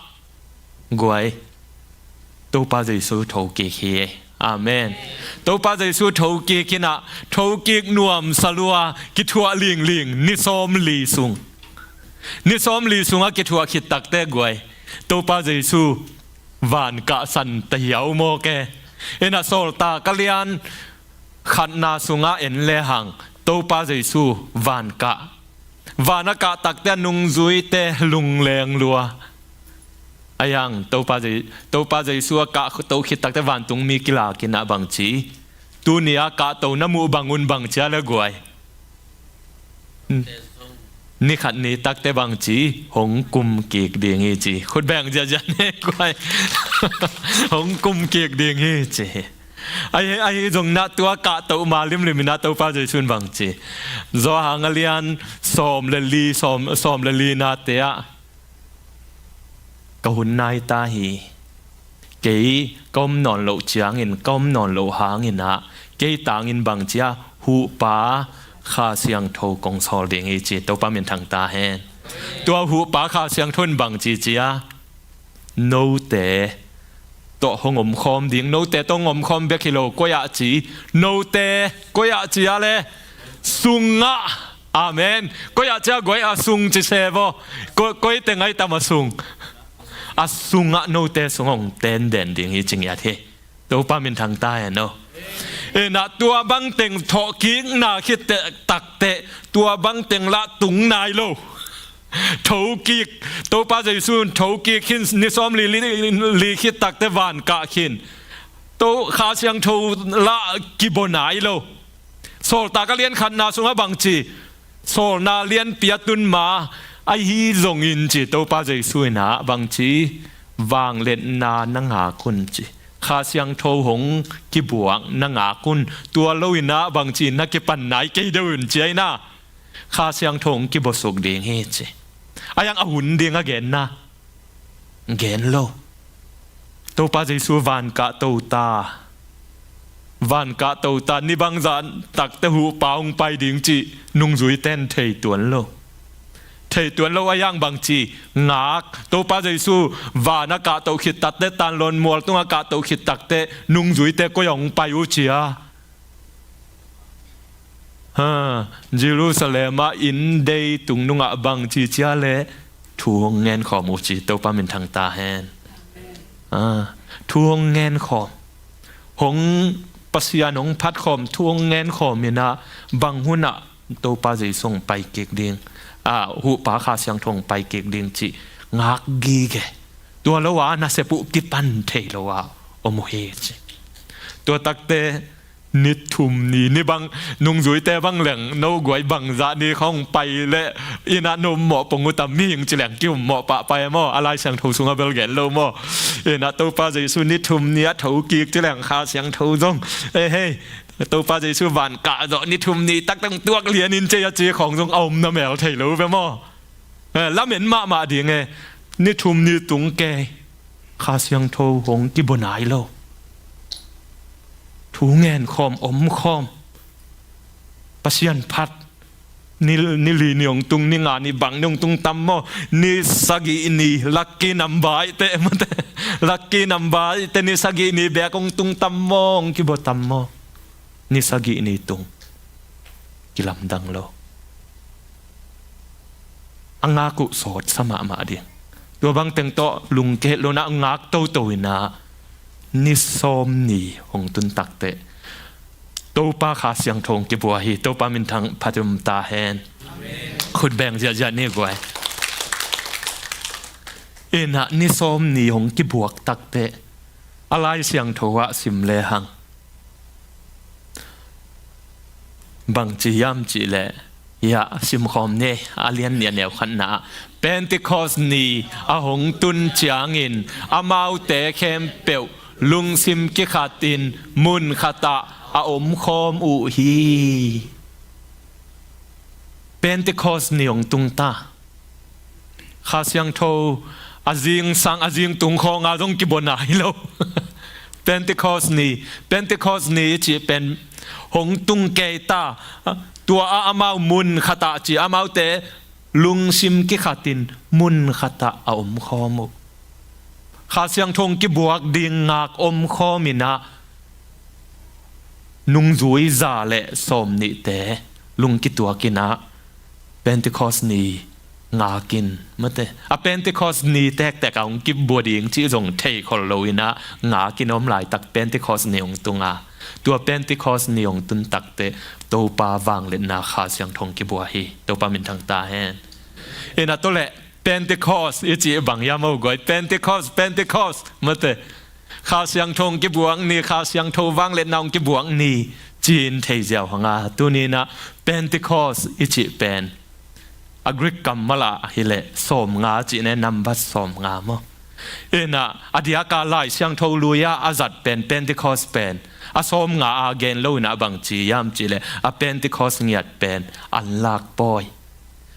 guai, Topa Jesu thokik hi. Amen. Topa Jesu thokik ina, thokik nuamsa lua, kithuah lingling, ni sawmli sung. Ni sawmli sungah kithuah khit takte guai, Topa Jesu van kahsan ta hiau maw ke. Ina, Sawltak a lian khatna sungah en lehang Topa Jesu van kah. Van a kah takte a nungzuite lungleng lua. A yang Topa Je-, Topa Jesu a kah toh khit takte vantungmi kilak ina bangci Tuni a kahto na muh bang un bang cia le guai. Ni khat ni takte bang ci, hong kum kik ding hi ci. Khut beng ziahziah ne guai. Hong kum kik ding hi ci. Ahi, ahi zong na tua kahto ma limlim in a Topa Jesu in bang ci. Johan a lian sawm le li, sawm, sawm le li nate ah, ka hun nai ta hi. Kei ka om nawn loh ciangin, ka om nawn loh hangin ah, kei tangin bang cia, Huhpa Kha Siangtho kong sawl ding hi ci. Topa min thang ta hen. Tua Huhpa Kha Siangtho in bang ci cia, note tawh hong omkhawm ding, note tawh hong omkhawm bek hi lo, koi ah ci, note, koi ah ci a le, sungah, amen. Koi ah ci a guai a sung ci se vaw, koi, koi teng ai tam a sung. A sungah note sung hong ten den ding hi ci ngiat hi. Topa min thang ta hen aw. Inah tua bang teng thawhkikna khit teh, tak teh, tua bang teng lah tung nai lo. Thokik, Topa Jesu in thokik khin, ni sawm li, li, li khit tak teh van kah khin. To Kha Siangtho lah kibaw nai lo. Sawltak a lian khatna sungah bang ci, sawlna lianpi a tun ma, ahi zongin ci, Topa Jesu in ah bang ci, vangliatna na ngak un ci. Kha Siangtho hong kibuak na ngak un, tua lo in ah bang ci, na kipan nai kei deuh un ci a inah. Kha Siangtho hong kibuasuk ding hi ci. A iang a hun ding a genna gen lo. Topa Jesu van kahto ta. Van kahto ta, ni bangzah tak teh Huhpa hong pai ding cih nungzuite in thei tuan lo. Thei tuan lo a iang bang ci, ngak. Topa Jesu van a kahto khit tak teh, tanlawn mual tung a kahto khit tak teh, nungzuite koi ah hong pai uh ci a. Ha, Jerusalem ah inn dei tung nungah bang ci cia le, thu hong ngen khawm uh ci, Topa min thang ta hen. Ha, thu hong ngen khawm. Hong, Pasian hong phat khawm, thu hong ngen khawm in ah, bang hun ah Topa Jesu hong pai kik ding, a, Huhpa Kha Siangtho hong pai kik ding cih ngak gige. Tua lo a nasep uh kipan thei lo a om uh hi ci. Tua tak teh, ni thum ni, ni bang, nungzuite bang leng, no guai bangzah ni khawng pai leh, inn ah no mawh pong uh tam mihing ci leng ki-um mawh pahpah e maw, a Lai Siangtho sungah bel gen lo maw. Inn ah Topa Jesu ni thum ni a thokik ci leng Kha Siangtho zong, eh hei, Topa Jesu van kah zawh ni thum ni tak teng tuak lian in ci a ci khawng zong a om na mel thei lo ve maw. Eh, lamen mahmah ding e, ni thum ni tung kei. Kha Siangtho hong kibaw nai lo. Thu ngen khawm, om khawm. Pasian phat. Ni, ni li ni hong tung, ni nga ni bang ni hong tung tam maw. Ni sagih ni, lucky number i teh, mate. Lucky number i teh ni sagih ni bek hong tung tam maw, hong kibaw tam maw. Ni sagih ni tung. Kilamdang lo. A ngak uh sawt sa mahmah ding. Tua bang teng tawh lungke lo na ngak toto in ah, ni sawm ni hong tun tak teh, Topa Kha Siangtho hong kibua hi. Topa min thang phat um ta hen. Amen. Khut beng ziahziah ni guai. In ah ni sawm ni hong kibuak tak teh, a Lai Siangtho ah sim lehang bang ci hiam cih leh, hiah sim khawm ni, a lian nih a neu khatna ah, Pentecost ni a hong tun ciangin amaute khempeuh lungsim kikhatin mun khatah a omkhawm uh hi. Pentecost ni hong tung ta. Kha Siangtho a zingsang a zingtung khawng a zong kibaw nai lo. Pentecost ni, Pentecost ni i cih pen hong tung kei ta. Tua ah amau mun khatah ci, amaute lungsim kikhatin mun khatah a omkhawm uh. Kha Siangtho hong kibuak ding ngak omkhawm in ah, nungzui za le sawm nihte lungkituak in ah, Pentecost ni ngak in, mate, a Pentecost ni tektek a hong kibua ding cih zong thei khol lo in ah, ngak in a om laitak Pentecost ni hong tung a, tua Pentecost ni hong tun tak teh Topa vangliatna Kha Siangtho hong kibua hi. Topa min thang ta hen. In ah tua leh Pentecost i cih bang hiam, a guai? Pentecost, Pentecost, mate. Kha Siangtho hong kibuak ni, Kha Siangtho vangliatna hong kibuak ni, ci-in thei ziau hang a. Tuni-in ah Pentecost i cih pen a Greek kammal ah hileh sawmnga cih ne, number sawmnga maw. In ah a diak a Lai Siangtho lui-ah a zat pen Pentecost pen a sawmnga a gen lo in ah bang ci hiam cih leh a Pentecost ngiat pen anlak pawi,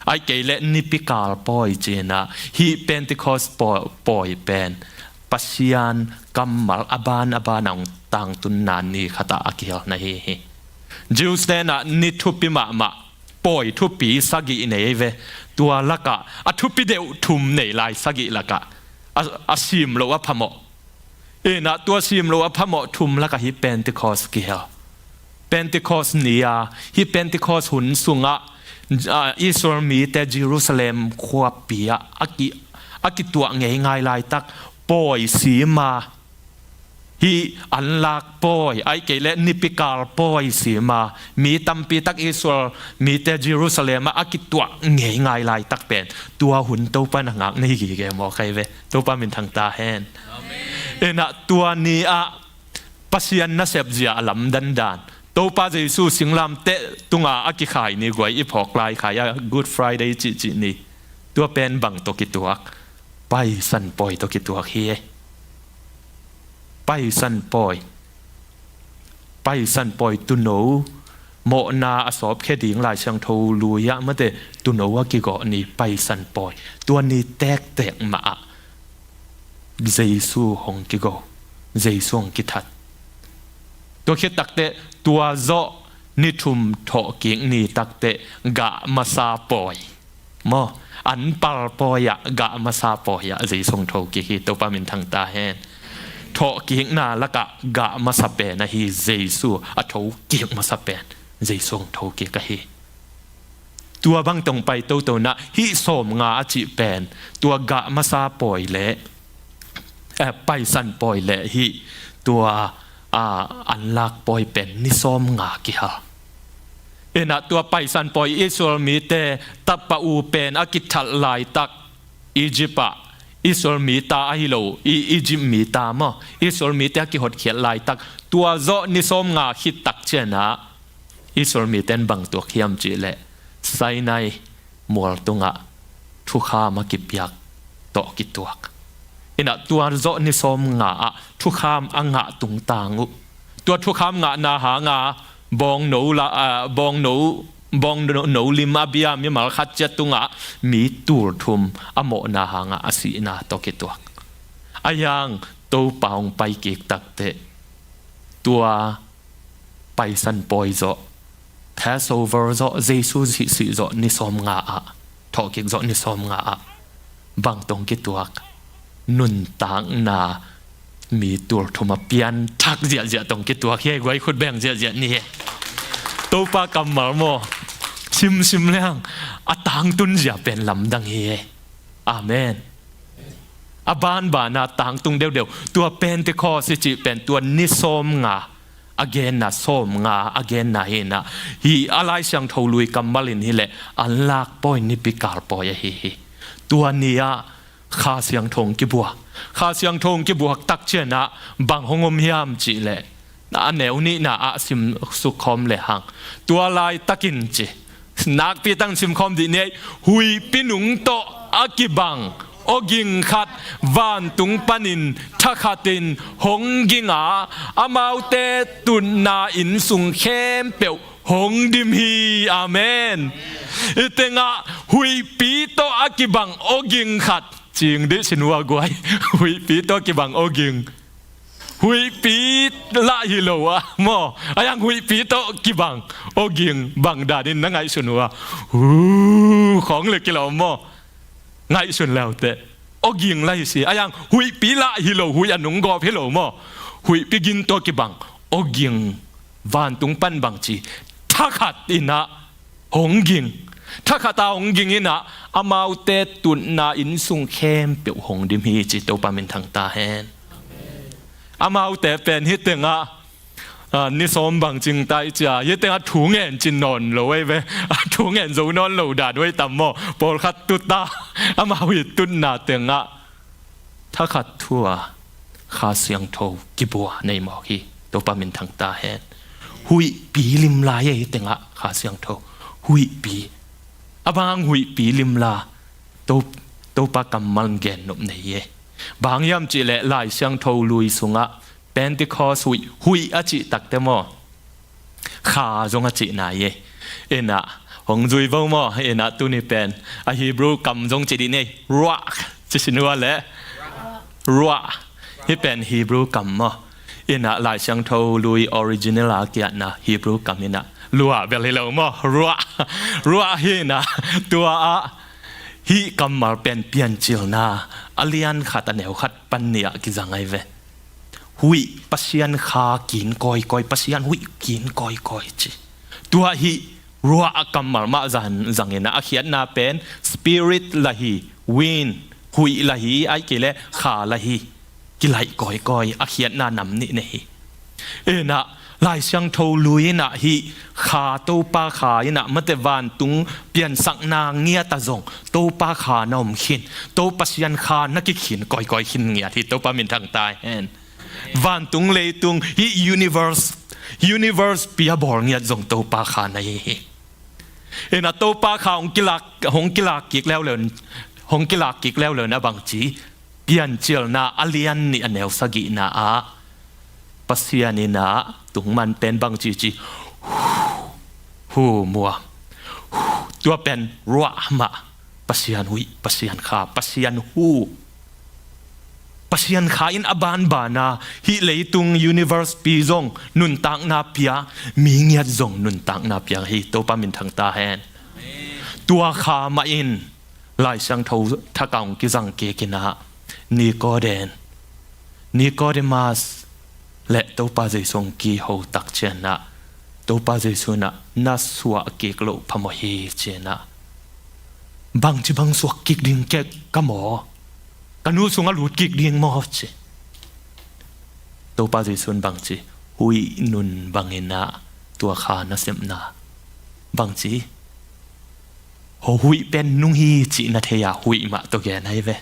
ahih kei leh nipikal pawi ci-in ah, hih Pentecost pawi, pawi pen Pasian kammal a ban a ban a hong tangtunna ni khat ah a kihel na hi hi. Jews te'n ah ni thupi mahmah, pawi thupi sagih nei ve. Tua lakah a thupi deuh thum nei lai, sagih lakah a, a sim loh a phamawh. In ah tua sim loh a phamawh thum lakah hih Pentecost kihel. Pentecost ni-a, hih Pentecost hun sungah, ah, Israel mite Jerusalem khuapi ah a ki, a kituah ngeingai laitak pawi sim a, hih anlak pawi, ahih kei leh nipikal pawi sim a, mi tampi tak Israel mite Jerusalem ah a kituah ngeingai laitak pen tua hun Topa in a ngak na hi gige maw, khai ve. Topa minthang ta hen. Amen. In ah tua ni-ah Pasian nasep zia a lamdang dan, Topa Jesu singlamteh tunga a kikhai ni, guai i phawk lai khai a, Good Friday cihcih ni, tua pen bang tawh kituak? Paisan pawi tawh kituak hi. Paisan pawi. Paisan pawi, tuuno mawhna a sawpkhia ding Lai Siangtho lui-ah mate, tuuno a kigawh ni, Paisan pawi. Tua ni tektek mah ah Jesu hong kigo, Jesu hong kithat. Tua khit takteh tua zawh ni thum thawhkik ni takteh gah masa pawi maw, anpal pawi ah, gah masa pawi ah Jesu hong thokik hi. Topa minthang ta hen. Thawhkikna lakah gah masa pen ahi Jesu, a thokik masa pen Jesu hong thokik ahi. Tua bang tawh pai toto in ah hih sawmnga a cih pen tua gah masa pawi le, eh, Paisan pawi le hih tua, ah, anlak pawi pen ni sawmnga kihel. In ah tua Paisan pawi Israel mite tapa u pen a kithat laitak Egypt ah, Israel mi ta ahi lo, i, Egypt mi ta maw, Israel mite a kihotkhiat laitak, tua zawh ni sawmnga khit tak ciangin ah Israel mite'n bang tuak hiam cih leh Sinai mual tungah thukham a kipiak tawh kituak. In ah tua zawh ni sawmnga ah thukham a ngah tungtang uh. Tua thukham ngahna hanga bawngno la, ah, bawngno, bawngno lim a bia mimal khat ciat tungah mi tul thum a mawhna hanga a sihna tawh kituak. A yang Topa hong paikik takteh tua Paisan pawi zawh, Passover zawh, Jesu sihsih zawh ni sawmnga ah, thawhkik zawh ni sawmnga ah bang tawh kituak? Nuntakna mi tul thum a pianthak ziahziah tawh kituak hi. Guai, khut beng ziahziah ni hi. Topa kammal maw, simsim leng a tangtun zia pen lamdang hi. Amen. A banbana tangtung deuhdeuh tua Pentecost i cih pen tua ni sawmnga a genna, sawmnga a genna hi in ah, hih a Lai Siangtho lui kammal in hileh anlak pawi, nipikal pawi ahi hi. Tua ni-ah Kha Siangtho hong kibuak. Kha Siangtho hong kibuak tak ciangin ah bang hong om hiam cih leh, a neu nihna ah simsuk khawm lehang, tua laitakin ci, nakpi takin simkhawm dih ni ei. Huihpi nung tawh a kibang awging khat vantung panin thakhatin hong ging a, amaute tutna inn sung khempeuh hong dim hi. Amen. Hih tengah huihpi tawh a kibang awging khat, cing dih sin uh a, guai. Huihpi tawh a kibang awging. Huihpi lah hi lo a maw, a yang huihpi tawh kibang awging bang danin na ngaihsun uh a? Hu, khawng le kilawm maw. Ngaihsun leuteh awging lah hi si. A yang huihpi lah hi lo, huih a nunggawp hi lo maw. Huihpi ging tawh kibang awging, vantung pan bangci, thakhat in ah hong ging. Thakhat a hong ging in ah amaute tutna inn sung khempeuh hong dim hi ci. Topa minthang ta hen. Amaute pen hih tengah, ah, ni sawm bang cing ta i cia, hih tengah thu ngen cin nawn lo ei ve. A thu ngen zo nawn lo dan uh ei tam maw. Pawlkhat tut a, amau i tutna tengah thakhat thu a, Kha Siangtho kibua nei mawk hi. Topa minthang ta hen. Huihpi lim lai ei tengah Kha Siangtho. Huihpi. A bang huihpi lim la. To, Topa kammal gen nop nei ei. Bang hiam cih leh Lai Siangtho lui sungah Pentecost huih, huih a cih takte maw? Kha zong a cih nai ei. Inah, hong zui vo maw? Inah tuni pen a Hebrew kam zong cih dih nei. Ruah, ci sin ua leh. Ruah. Hih pen Hebrew kam maw? Inah Lai Siangtho lui original a kiatna Hebrew kam inah. Luah bel hi lo maw? Ruah. Ruah hi inah. Tua ah hih kammal pen Piancilna a lian khat a neu khat pan nih ah kizang ai ve. Huih Pasian Kha kin kawikawi, Pasian huih kin kawikawi ci. Tua hih ruah a kammal mah zang, zangin a khiatna pen spirit la hi, wind, huih la hi, ahih kei leh kha la hi. Kilaih kawikawi, a khiatna nam nih nei hi. Inah Lai Siangtho lui inah hih Kha, Topa Kha inah mate vantung piansakna ngiat ah zong Topa Kha na om khin, To Pasian Kha na kikhin kawikawi khin ngiat hi. Topa minthang ta hen. Vantung leitung hih universe, universe pi a bawl ngiat zong Topa Kha na hi hi. Inah Topa Kha hong kilak, hong kilak kik leuleu, hong kilak kik leuleu na bang ci, Piancilna a lian nih a neu sagihna ah Pasian inah tungman pen bang ci ci, hu, muam. Tua pen ruah mah. Pasian huih, Pasian Kha, Pasian hu. Pasian Kha in a banbana hih leitung universe pi zong nuntakna pia, mi ngiat zong nuntakna pia hi. Topa minthang ta hen. Tua Kha mah in Lai Siangtho thak ah hong kizang kik inah Nikodem, Nikodemus le Topa Jesu hong kiho tak cianah Topa Jesu inah na suah kik loh phamawh hi ci inah, bangci bang suak kik ding kei ka maw? Ka nu sungah lut kik ding maw ci. Topa Jesu in bangci, huih nun bang inah tua Kha na sepna. Bangci, ho huih pen nung hi cih na thei a, huih mah tawh gen ai ve.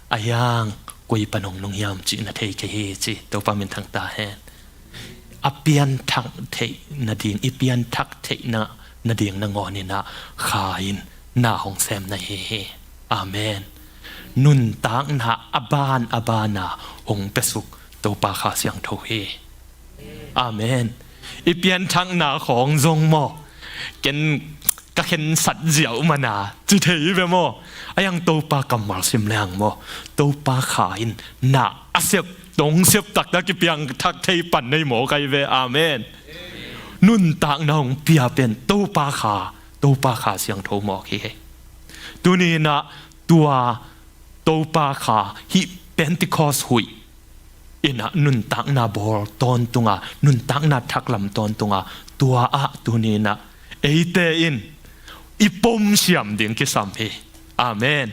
A hiang koi pan hong nung hiam cih na thei kei hi ci. Topa minthang ta hen. A pianthak theih nading, i pianthak theih na, nading nangawn inah Kha in na hong sem na hi hi. Amen. Nuntakna a ban a bana hong piasuk Topa Kha Siangtho hi. Amen. I pianthakna khawng zong maw, ken ka khensat ziau mana ci thei ve maw? A hiang Topa kammal sim leng maw, Topa Kha in na a sep, tong sep taktak i piangthak thei pan nei mawk ai ve. Amen. Nuntakna hong pia pen Topa Kha, Topa Kha Siangtho mawk hi hi. Tuni inah tua Topa Kha hih Pentecost huih inah nuntakna bawl tawntunga, nuntakna thaklam tawntunga, tua ah tuni inah eite in i pomsiam ding kisam hi. Amen.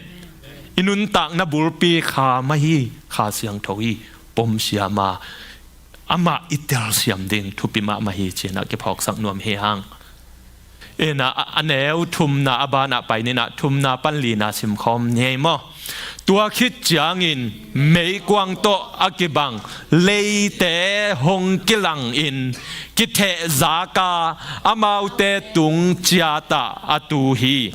I nuntakna bulpi Kha mah hi, Kha Siangtho hi. Pomsiam a, amah i telsiam ding thupi mahmah hi ci inah kiphawksak nuam hi hang. Inah a, a neu thumna a banah pai ni inah thumna pan lina simkhawm ni ei maw? Tua khit ciangin meikuang tawh a kibang leite hong kilangin kithehzak a, amaute tung ciat ah a tu hi.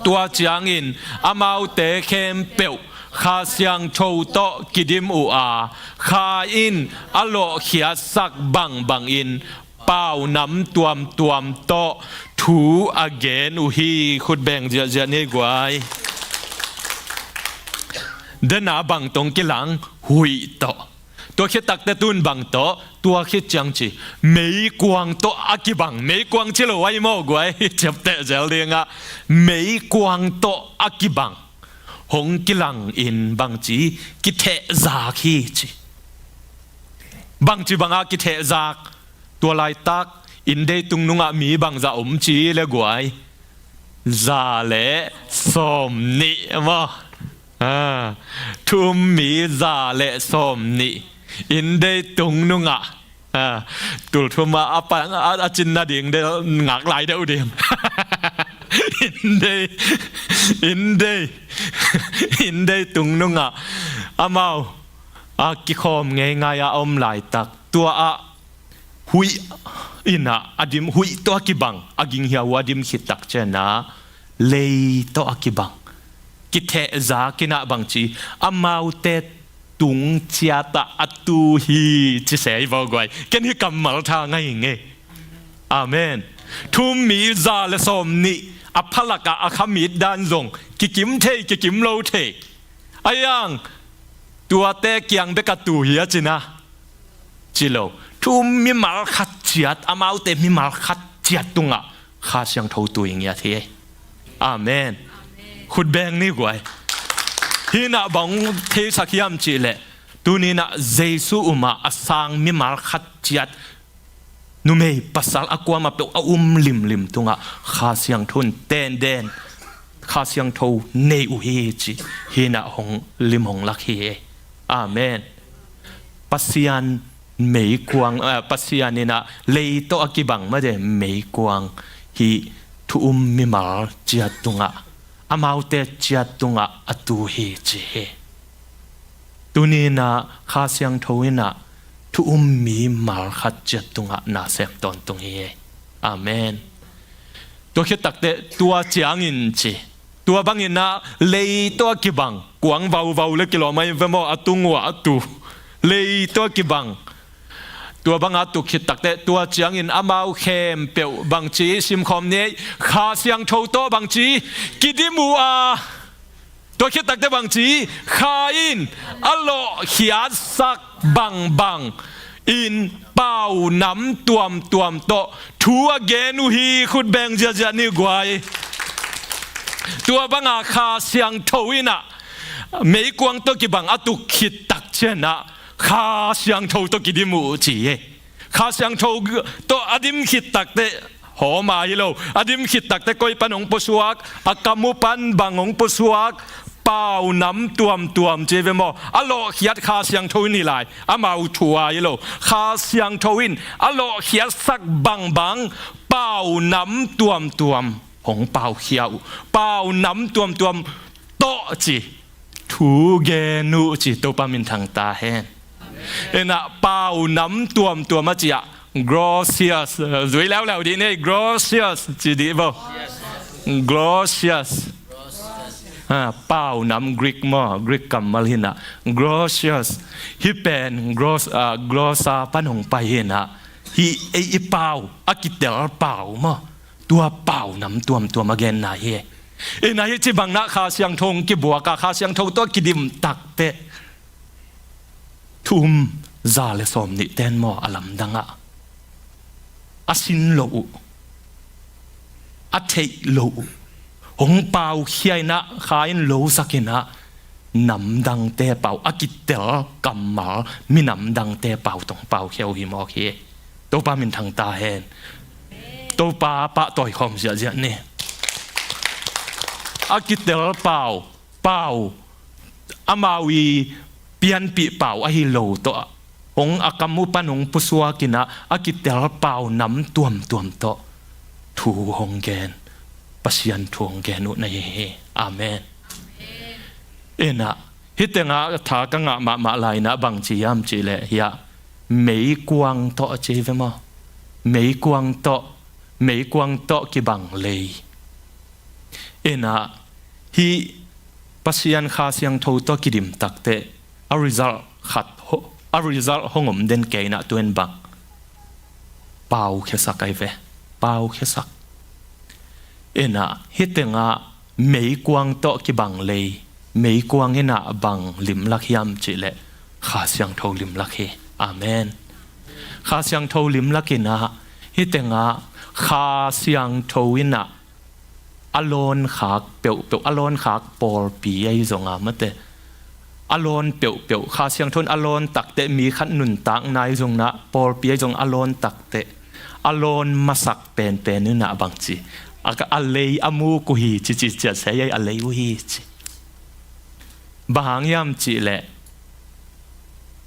Tua ciangin amaute khempeuh Kha Siangtho tawh kidim uh a, Kha in a lawhkhiatsak bangbangin paunam tuamtuam tawh thu a gen uh hi. Khut beng ziahziah ni guai. Dena bang tawh hong kilang, huih tawh. Tua khit takte tun bang tawh, tua khit ciang ci, meikuang tawh a kibang, meikuang ci lo ai maw guai, ciapteh zel dingah, meikuang tawh a kibang hong kilangin bangci kithehzak hi ci. Bangci bangah kithehzak? Tua laitak inndei tungnungah mi bangzah om ci le guai? Za le sawm nih maw? Ah, thu um mi za le sawm nih inndei tungnungah. Ah, tulthum a, a, a, a cin nading deuh ngak lai deuh ding. Inndei, inndei, inndei tungnungah amau a kikhawm ngeingai a om laitak, tua ah huih in ah a dim, huih tawh a kibang a ginghiau uh a dim khit tak ciangin ah lei tawh a kibang kithehzak in ah bangci, amaute tung ciat ah a tu hi ci se hi vo guai. Ken hih kammal tha ngai ing ei. Amen. Thu-um mi za le sawmnih a phalak ah a khamit dan zong kikim thei, kikim lo thei. A iang tuate kiang bek a tu hi a ci na, ci lo. Thu-um mimal khat ciat, amaute mimal khat ciat tungah Kha Siangtho tu hi ngiat hi. Amen. Khut beng ni guai. Hih in ah bang theisak hiam cih leh, tuni in ah Jesu um ah a sang mimal khat ciat, numei pasal a kuamah peuh a um limlim tungah Kha Siangtho in tenden, Kha Siangtho nei uh hi ci, hih in ah hong lim hong lak hi. Amen. Pasian meikuang, eh, Pasian in ah lei tawh a kibang mate meikuang hih thu-um mimal ciat tungah, amaute ciat tungah a tu hi ci hi. Tuni in ah Kha Siangtho in ah thu-um mimal khat ciat tungah na sem tawntung hi. Amen. Tua khit takteh tua ciangin ci, tua bangin ah lei tawh a kibang kuang vauvau le kilawm ahi ve maw, a tung uh ah a tu, lei tawh a kibang. Tua bangah a tu khit takteh tua ciangin amau khempeuh bangci, simkhawm ni ei, Kha Siangtho tawh bangci, kidim uh a, tua khit takteh bangci, Kha in a lawhkhiatsak bangbang in pau nam tuamtuam tawh thu a gen uh hi. Khut beng ziahziah ni guai. Tua banga Kha Siangtho in ah meikuang tawh kibang a tu khit tak ciangin ah Kha Siangtho tawh kidim uh ci hi. Kha Siangtho tawh a dim khit takteh hawm a hi lo, a dim khit takteh koi pan hong pusuak, a kam uh pan bang hong pusuak, pau nam tuamtuam ci ve maw. A lawhkhiat Kha Siangtho in hi lai, amau thu a hi lo. Kha Siangtho in a lawhkhiatsak bangbang pau nam tuamtuam hong paukhia uh. Pau nam tuamtuam tawh ci, thu gen uh ci, Topa minthang ta hen. In ah pau nam tuamtuam a ci ah, gracias, zui leuleu dih ni ei, gracias ci dih vo. Gracias. Ah, pau nam Greek maw, Greek kammal hi in ah, gracias. Hih pen gros-, ah, glossa pan hong pai hi in ah, hih ei i pau, a kitel pau maw, tua pau nam tuamtuam a genna hi. In ah hih ci bang in ah Kha Siangtho hong kibuak a, Kha Siangtho tawh a kidim takteh thu-um za le sawmnih ten maw, a lamdang ah a sin loh uh, a theih loh uh, hong paukhia in ah, Kha in losak in ah, namdangte pau, a kitel kammal minamdangte pau tawh hong paukhia uh hi mawk hi. Topa minthang ta hen. Topa pahtawi khawm ziahziah ni. A kitel pau, pau, amau i pianpih pau ahi lo tawh, hong a kam uh pan hong pusuak in ah, a kitel pau nam tuamtuam tawh thu hong gen, Pasian thu hong gen uh na hi hi. Amen. In ah hih tengah tha ka ngah mahmah lai in ah bangci hiam cih leh, hiah meikuang tawh a ci ve maw. Meikuang tawh, meikuang tawh kibang lei. In ah hih Pasian Kha Siangtho tawh kidim takteh a result khat ho-, a result hong om den kei in ah, tu in bang, paukhiasak ahi ve. Paukhiasak. In ah hih tengah meikuang tawh kibang lei, meikuang in ah bang limlak hiam cih leh Kha Siangtho limlak hi. Amen. Kha Siangtho limlak in ah hih tengah Kha Siangtho in ah a lawnkhak peuhpeuh, a lawnkhak pawlpi ahi zong a mate, a lawn peuhpeuh, Kha Siangtho in a lawn takteh, mi khat nuntakna ahi zong in ah, pawlpi ahi zong a lawn takteh, a lawn masak penpen in ah bangci, a, a lei a muk uh hi ci, ci ciat se ei, a lei uh hi ci. Bang hang hiam cih leh,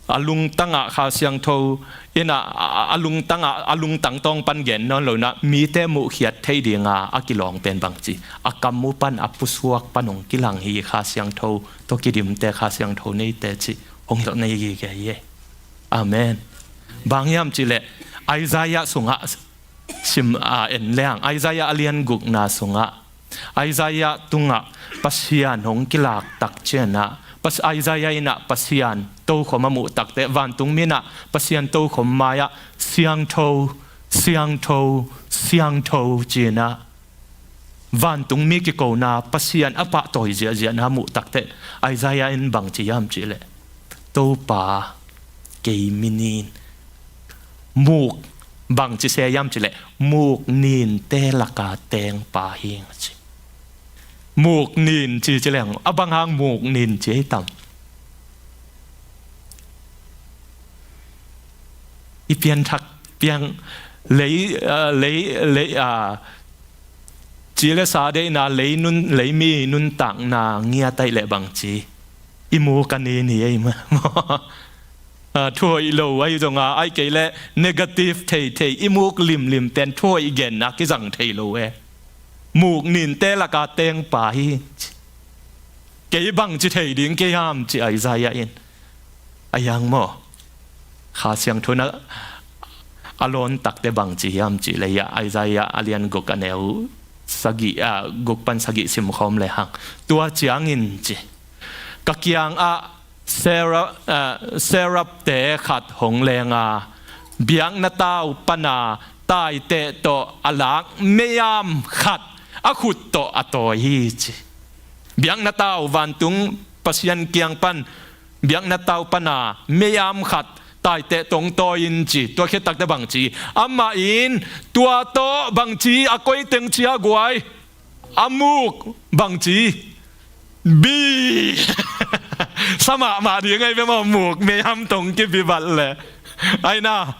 a lungtang ah Kha Siangtho in ah, a, a, a lungtang ah, a lungtang tawng pan gen nawn lo in ah, mite muhkhiat thei ding a, a kilawng pen bangci, a kam uh pan, a pusuak pan hong kilang hi. Kha Siangtho tawh kidimte, Kha Siangtho neite cih hong hilh na hi gige hi. Amen. Bang hiam cihleh Isaiah sungah sim, a, en leng, Isaiah a lian gukna sungah Isaiah tungah Pasian hong kilak tak ciangah, Pas-, Isaiah innah Pasian tokhom a muh takteh, vantungmi innah Pasian tokhom mai-ah siangtho, siangtho, siangtho ci-inah vantungmi kikona Pasian a pahtawi ziahziahna muh takteh, Isaiah in bang ci hiam cihleh, Topa, kei mi nin, muk, bang ci se hiam cihleh, muk ninte laka tengpa hi, a ci. Muk nin ci ci leng, a bang hang muk nin ci ei tam? I pianthak, piang, lei, a, lei, lei, a, ci le sa deihna, lei nun, lei mi nuntakna ngiat ahih leh bang ci? I muk a nin hi ei maw. A, thuhoih lo ahi zonga, ahih kei leh negative theithei, i muk limlim pen thuhoih genna kizang thei lo e. Muk ninte laka tengpa hi. Kei bang ci thei ding kei hiam ci Isaiah in. A hiang maw? Kha Siangtho in a lawn takteh bang ci hiam cihleh, Isaiah a lian guk a neu sagih, a, guk pan sagih simkhawm lehang. Tua ciangin ci, ka kiangah Seraph, a, Seraph-te khat hong leng a, biakna tau pana taiteh tawh a lak meiam khat a khut tawh a tawi hi ci. Biakna tau, vantung Pasian kiang pan biakna tau pana meiam khat taiteh tawh hong tawi in ci. Tua khit takteh bang ci? Amah in tua tawh bang ci, a koi teng ci a guai? A muk bang ci? Bi. Sa mahmah ding ahi ve maw, muk meiam tawh hong kibi bat leh. Aina,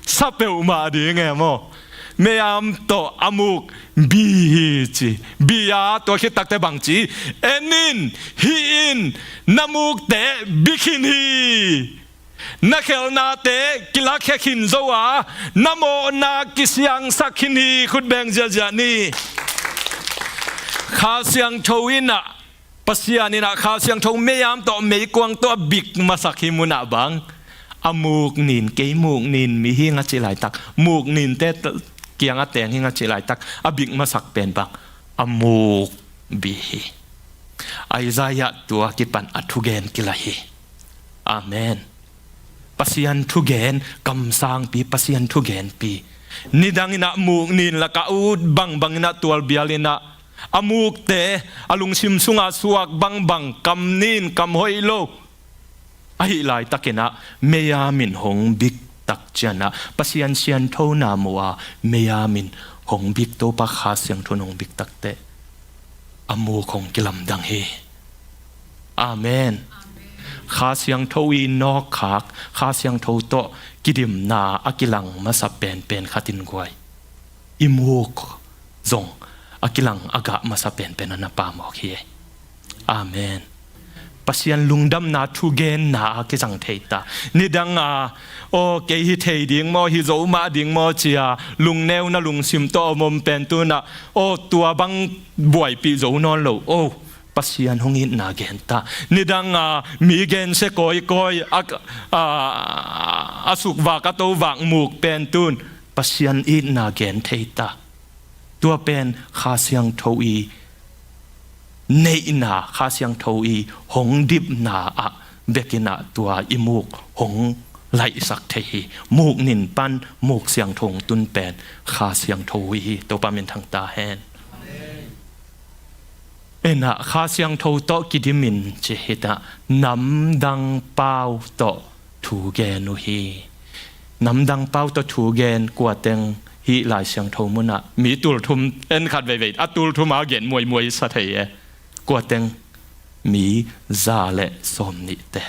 sa peuhmah ding e maw. Meiam tawh a muk bi hi ci. Bi a, tua khit takteh bang ci? En in, hih in, na mukte bi khin hi. Na khelhnate kilakhia khin zo a, na mawhna kisiangsak khin hi. Khut beng ziahziah ni. Kha Siangtho innah, Pasian innah Kha Siangtho meiam tawh, meikuang tawh a bik masak hi munah bang? A muk nin, kei muk nin mi hing a cih laitak, muk ninte kiangah teng hing a cih laitak, a bik masak pen bang? A muk bi hi. Isaiah tua kipan a thugen kila hi. Amen. Pasian thugen, kamsangpi, Pasian thugenpi. Nidang innah muk nin lakah ut bangbang innah tualbial innah a mukte a lungsim sungah suak bangbang, kam nin, kam hoih lo ahih laitakinah meiam in hong bik tak cianah Pasian sianthona mu a meiam in hong bik, Topa Kha Siangtho in hong bik takteh a muk hong kilamdang hi. Amen. Kha Siangtho i nawkkhak, Kha Siangtho tawh kidimna a kilang masa penpen khatin guai, i muk zong a kilang a gah masa penpen a na pamawk hi. Amen. Pasian lungdamna thugenna a kizang thei ta. Nidanga, aw, kei hi thei ding maw, hi zo mah ding maw cia lungneuna lungsim tawh a om om pen tunah, aw, tua bang buaipih zo nawn lo. Aw, Pasian hong itna gen ta. Nidanga mi gensia kawikawi a, a, a sukvak a tovak muk pen tun Pasian itna gen thei ta. Tua pen Kha Siangtho i neihna, Kha Siangtho i hong dipna ah bekinah tua i muk hong laihsak thei hi. Muk nin pan muk siangtho hong tun pen Kha Siangtho hi. Topa minthang ta hen. Innah Kha Siangtho tawh kidimin ci hitah namdang pau tawh thu gen uh hi. Namdang pau tawh thu gen kuateng hih Lai Siangtho munah mi tulthum, en khat veivei a tulthum a gen muaimuai sa thei e. Kuateng? Mi za le sawm nihte.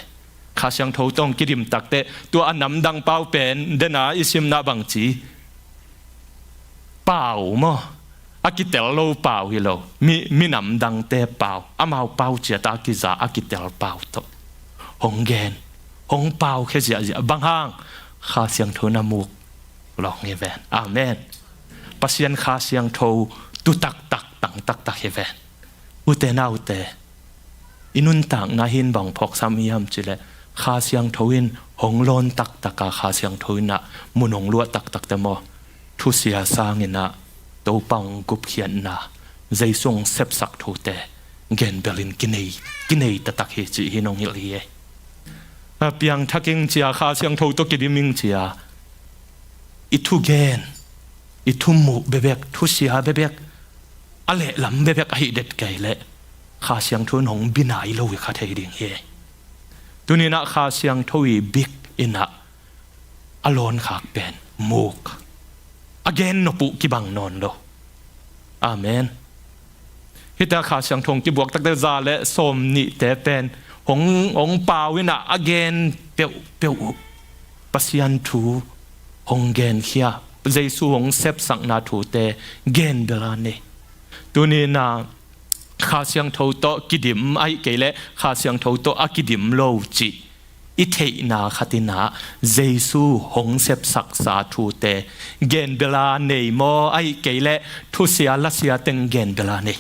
Kha Siangtho tawh kidim takteh tua a namdang pau pen dena i simna bangci pau maw? A kitel lo pau hi lo. Mi, minam dangte pau, amau pau ciata a kiza a kitel pau tawh hong gen, hong paukhia ziahziah. Bang hang? Kha Siangtho na muk lawng hi ven. Amen. Pasian Kha Siangtho tu taktak, tang taktak hi ven. Ute naute, i nuntakna hin bang phawksam hiam cileh Kha Siangtho in hong lawn taktak a, Kha Siangtho in ah mun hong luah taktak te maw, thusia sangin ah Topa hong gupkhiatna, Jesu hong sepsak thute genbelin kinei, kinei taktak hi cih hi nong hilh hi e. A piangthak ing cia, Kha Siangtho tawh kidim ing cia, i thugen, i thumuk bekbek, thusia bekbek, a lehlam bekbek ahi det kei leh Kha Siangtho in hong bi nai lo i kha thei ding hi. Tuni in ah Kha Siangtho i bik in ah a lawnkhak pen muk, a gen nop uh kibang nawn lo. Amen. Hita Kha Siangtho hong kibuak takte za le sawm nihte pen hong, hong pau in ah a gen peuhpeuh uh Pasian thu hong genkhia, Jesu hong sepsakna thute genbela nei. Tuni in ah Kha Siangtho tawh kidim ahi kei leh Kha Siangtho tawh a kidim lo cih i theihna khat in ah Jesu hong sepsaksa thute genbela nei maw, ahi kei leh thusia lasia teng genbela nei?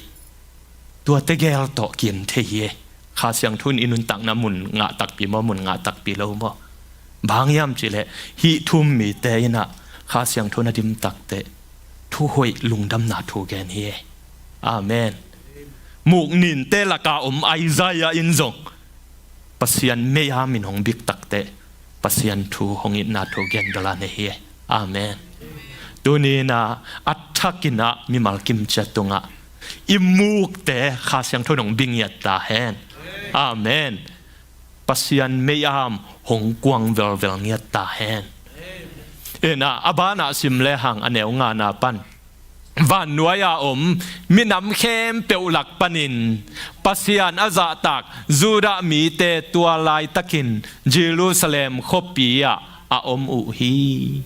Tuate gel tawh kin thei hi e. Kha Siangtho in i nuntakna mun ngah takpi maw, mun ngah takpi lo maw? Bang hiam cih leh hih thu um mite in ah Kha Siangtho na dim takte thuhoih lungdamna thu gen hi e. Amen. Muk ninte laka om Isaiah in zong Pasian mei-am in hong bik takte Pasian thu hong itna thu genbela nei hi e. Amen. Tuni in ah a thak in ah mimal kim ciat tungah i mukte Kha Siangtho in hong bi ngiat ta hen. Amen. Pasian mei-am hong kuang velvel ngiat ta hen. In ah a banah sim lehang a neu ngana pan, vannuai-a om minam khempeuh lak panin Pasian a zahtak Judah mite tua laitakin Jerusalem khuapi-ah a om uh hi.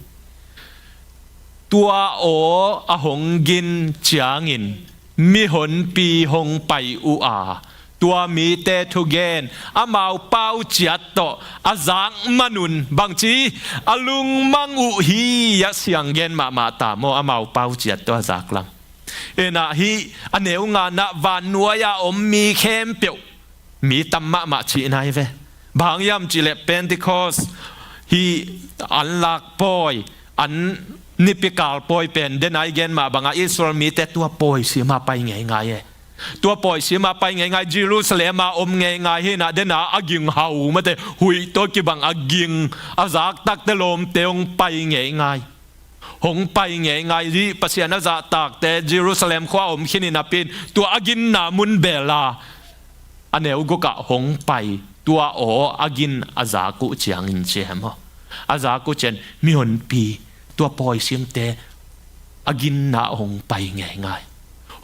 Tua aw a hong gin ciangin mihonpi hong pai uh a, tua mite thugen amau pau ciat tawh a zak manun bangci a lungmang uh hi. A siang gen mahmah ta maw, amau pau ciat tawh a zak lam. In ah hih a neu ngana vannuai-a om mi khempeuh, mi tam mahmah cihna hi ve. Bang hiam cih leh Pentecost hih an lak pawi, an nipikal pawi pen dena i gen mah bangah Israel mite tua pawi sima pai ngeingai e. Tua pawi sima pai ngeingai, Jerusalem-a om ngeingai hi in ah, dena a ging hau mate, huih tawh kibang a ging a zak takte lawmte hong pai ngeingai. Hong pai ngeingai hi. Pasian a zahtakte Jerusalem khua a om khin in a pin tua a ginna mun bela a neu gukah hong pai, tua aw a gin a zak uh ciangin ci hi maw. A zak uh ciang mihonpi, tua pawisimte a ginna hong pai ngeingai.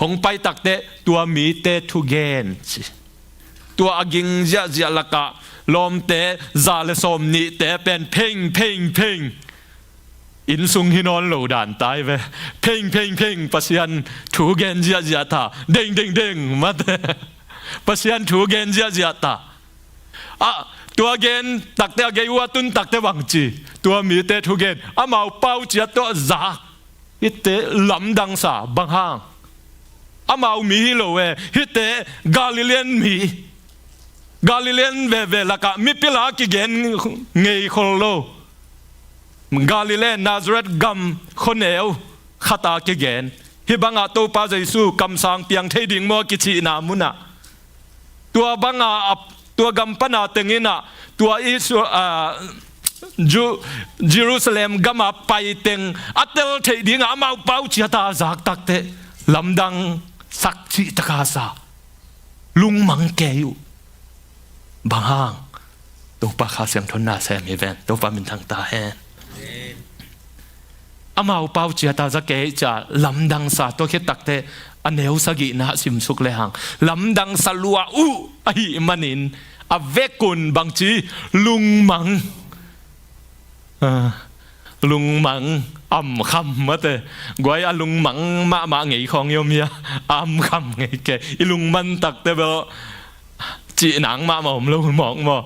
Hong pai takte tua mite thugen ci. Tua a ging ziahziah lakah lawmte za le sawm nihte pen pheng, pheng, pheng. Innsung hi nawn lo dan tai ve. Pheng, pheng, pheng, Pasian thu gen ziahziah ta. Deng, deng, deng, mate. Pasian thu gen ziahziah ta. A, tua gen takte a gei uh a tun takte bangci, tua mite thugen amau pau ciat tawh zak. Hihte lamdangsa bang hang? Amau mi hi lo e. Hihte Galilean mi. Galilean veve lakah mipil a kigen ngei khol lo. Galilee Nazareth gam khuaneu khata kigen. Hih bangah Topa Jesu kamsang piang thei ding maw kicihna munah, tua banga a, tua gam pana teng inah, tua Israel, a, Ju-, Jerusalem gama pai teng a tel theih dingah amau pau ciata a zak takteh lamdang sak cihtaka sa. Lungmang kei uh. Bang hang? Topa Kha Siangtho in na sem hi ven. Topa minthang ta hen. Amau pau ciata za kei ca lamdang sa tua khit takteh a neu sagihna simsuk lehang lamdang sa lua uh ahih manin a vekun bangci lungmang. Ah, lungmang, amkham mate. Guai a lungmang mahmah ngei khawng i om hia? Amkham ngei kei. I lungman takte bel cihnang mahmah om lo mawk maw?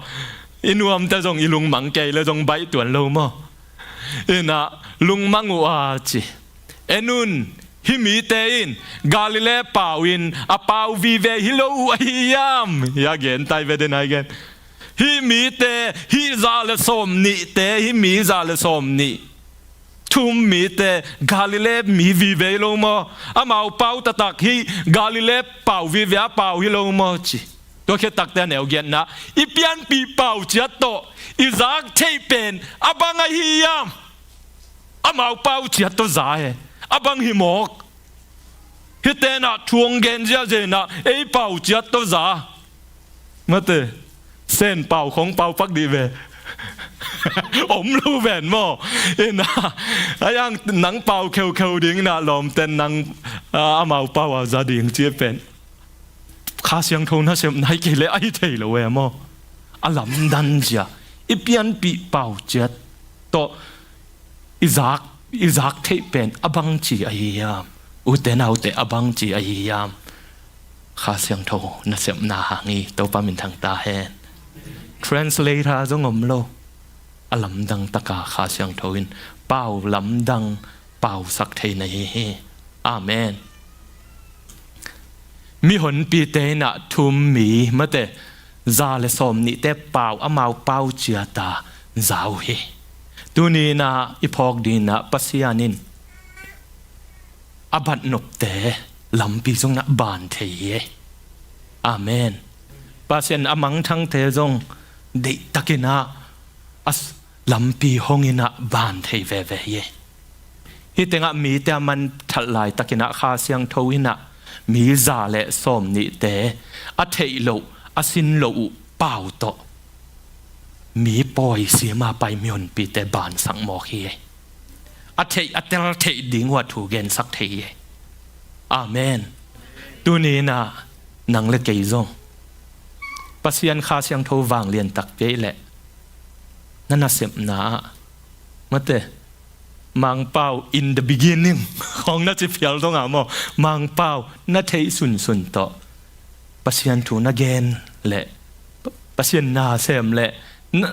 I nuamte zong i lungmang kei le zong baih tuan lo maw? Inah lungmang uh a ci. En un, hih mite in Galilee pau in a pau vive hi lo uh ahi hiam? Hia gen tai ve den ai gen. Hih mite, hih za le sawm nihte, hih mi za le sawm nih, thu-um mite Galilee mi vive hi lo maw? Amau pau taktak hih Galilee pau vive a pau hi lo maw ci. Tua khit takte a neu giatna, i pianpih pau ciat tawh i zak theih pen a bang ahi hiam? Amau pau ciat tawh za e, a bang hi mawk. Hih tenah thu hong gen ziahziah inah ei pau ciat tawh za. Mate, Sen pau khong pau pak dih ve. Om lo ven maw? Inah a yang nang pau kheukheu ding inah lawmten nang, ah, amau pau a za ding ci pen Kha Siangtho nasepna hi kei leh a hi thei lo e maw? A lamdang zia, i pianpih pau ciat tawh i zak, i zak theih pen a bangci ahi hiam? Ute naute, a bangci ahi hiam? Kha Siangtho nasepna hang hi. Topa minthang ta hen. Translator zong om lo. A lamdang taka Kha Siangtho in pau lamdang pausak thei na hi hi. Amen. Mihonpite inah thu-um mi, mate, za le sawm nihte pau amau pau ciata za uh hi. Tuni inah i phawk ding inah Pasian in a batnopte lampi zong inah ban thei hi. Amen. Pasian a mangthangte zong deihtak inah a s-, lampi hong inah ban thei veve hi. Hih tengah mite a manthat laitak inah Kha Siangtho inah mi za le sawm nihte a theih loh, a sin loh uh pau tawh mi pawi sima pai mihonpite bansak mawk hi. A theih a tel theih ding uh a thu gensak thei hi. Amen. Tuni inah nang le kei zong Pasian Kha Siangtho vanglian takpi leh na nasepna ah, mate, Mangpau in the beginning khong na ci phial zongah maw, Mangpau na theih sunsun tawh Pasian thu na gen leh, Pasian na sem leh, na,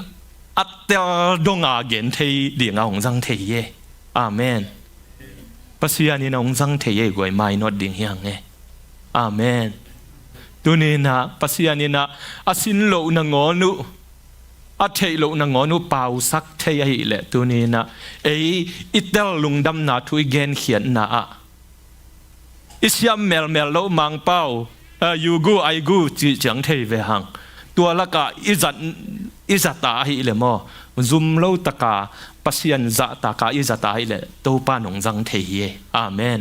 a tel donga gen thei dinga hong zang thei hi. Amen. Pasian in a hong zang thei hi, guai mainawt ding hi hang hi. Amen. Tuni inah Pasian inah a sin loh nangawn uh, a theih loh nangawn uh pausak thei ahih leh tuni inah ei i tel lungdamna thu i genkhiatna ah i siam melmel loh Mangpau, ah, yugu aigu cih ciang thei ve hang. Tua lakah i zat, i zata ahih leh maw, zum lo taka Pasian zahtaka i zata ahih leh Topa in hong zang thei hi. Amen.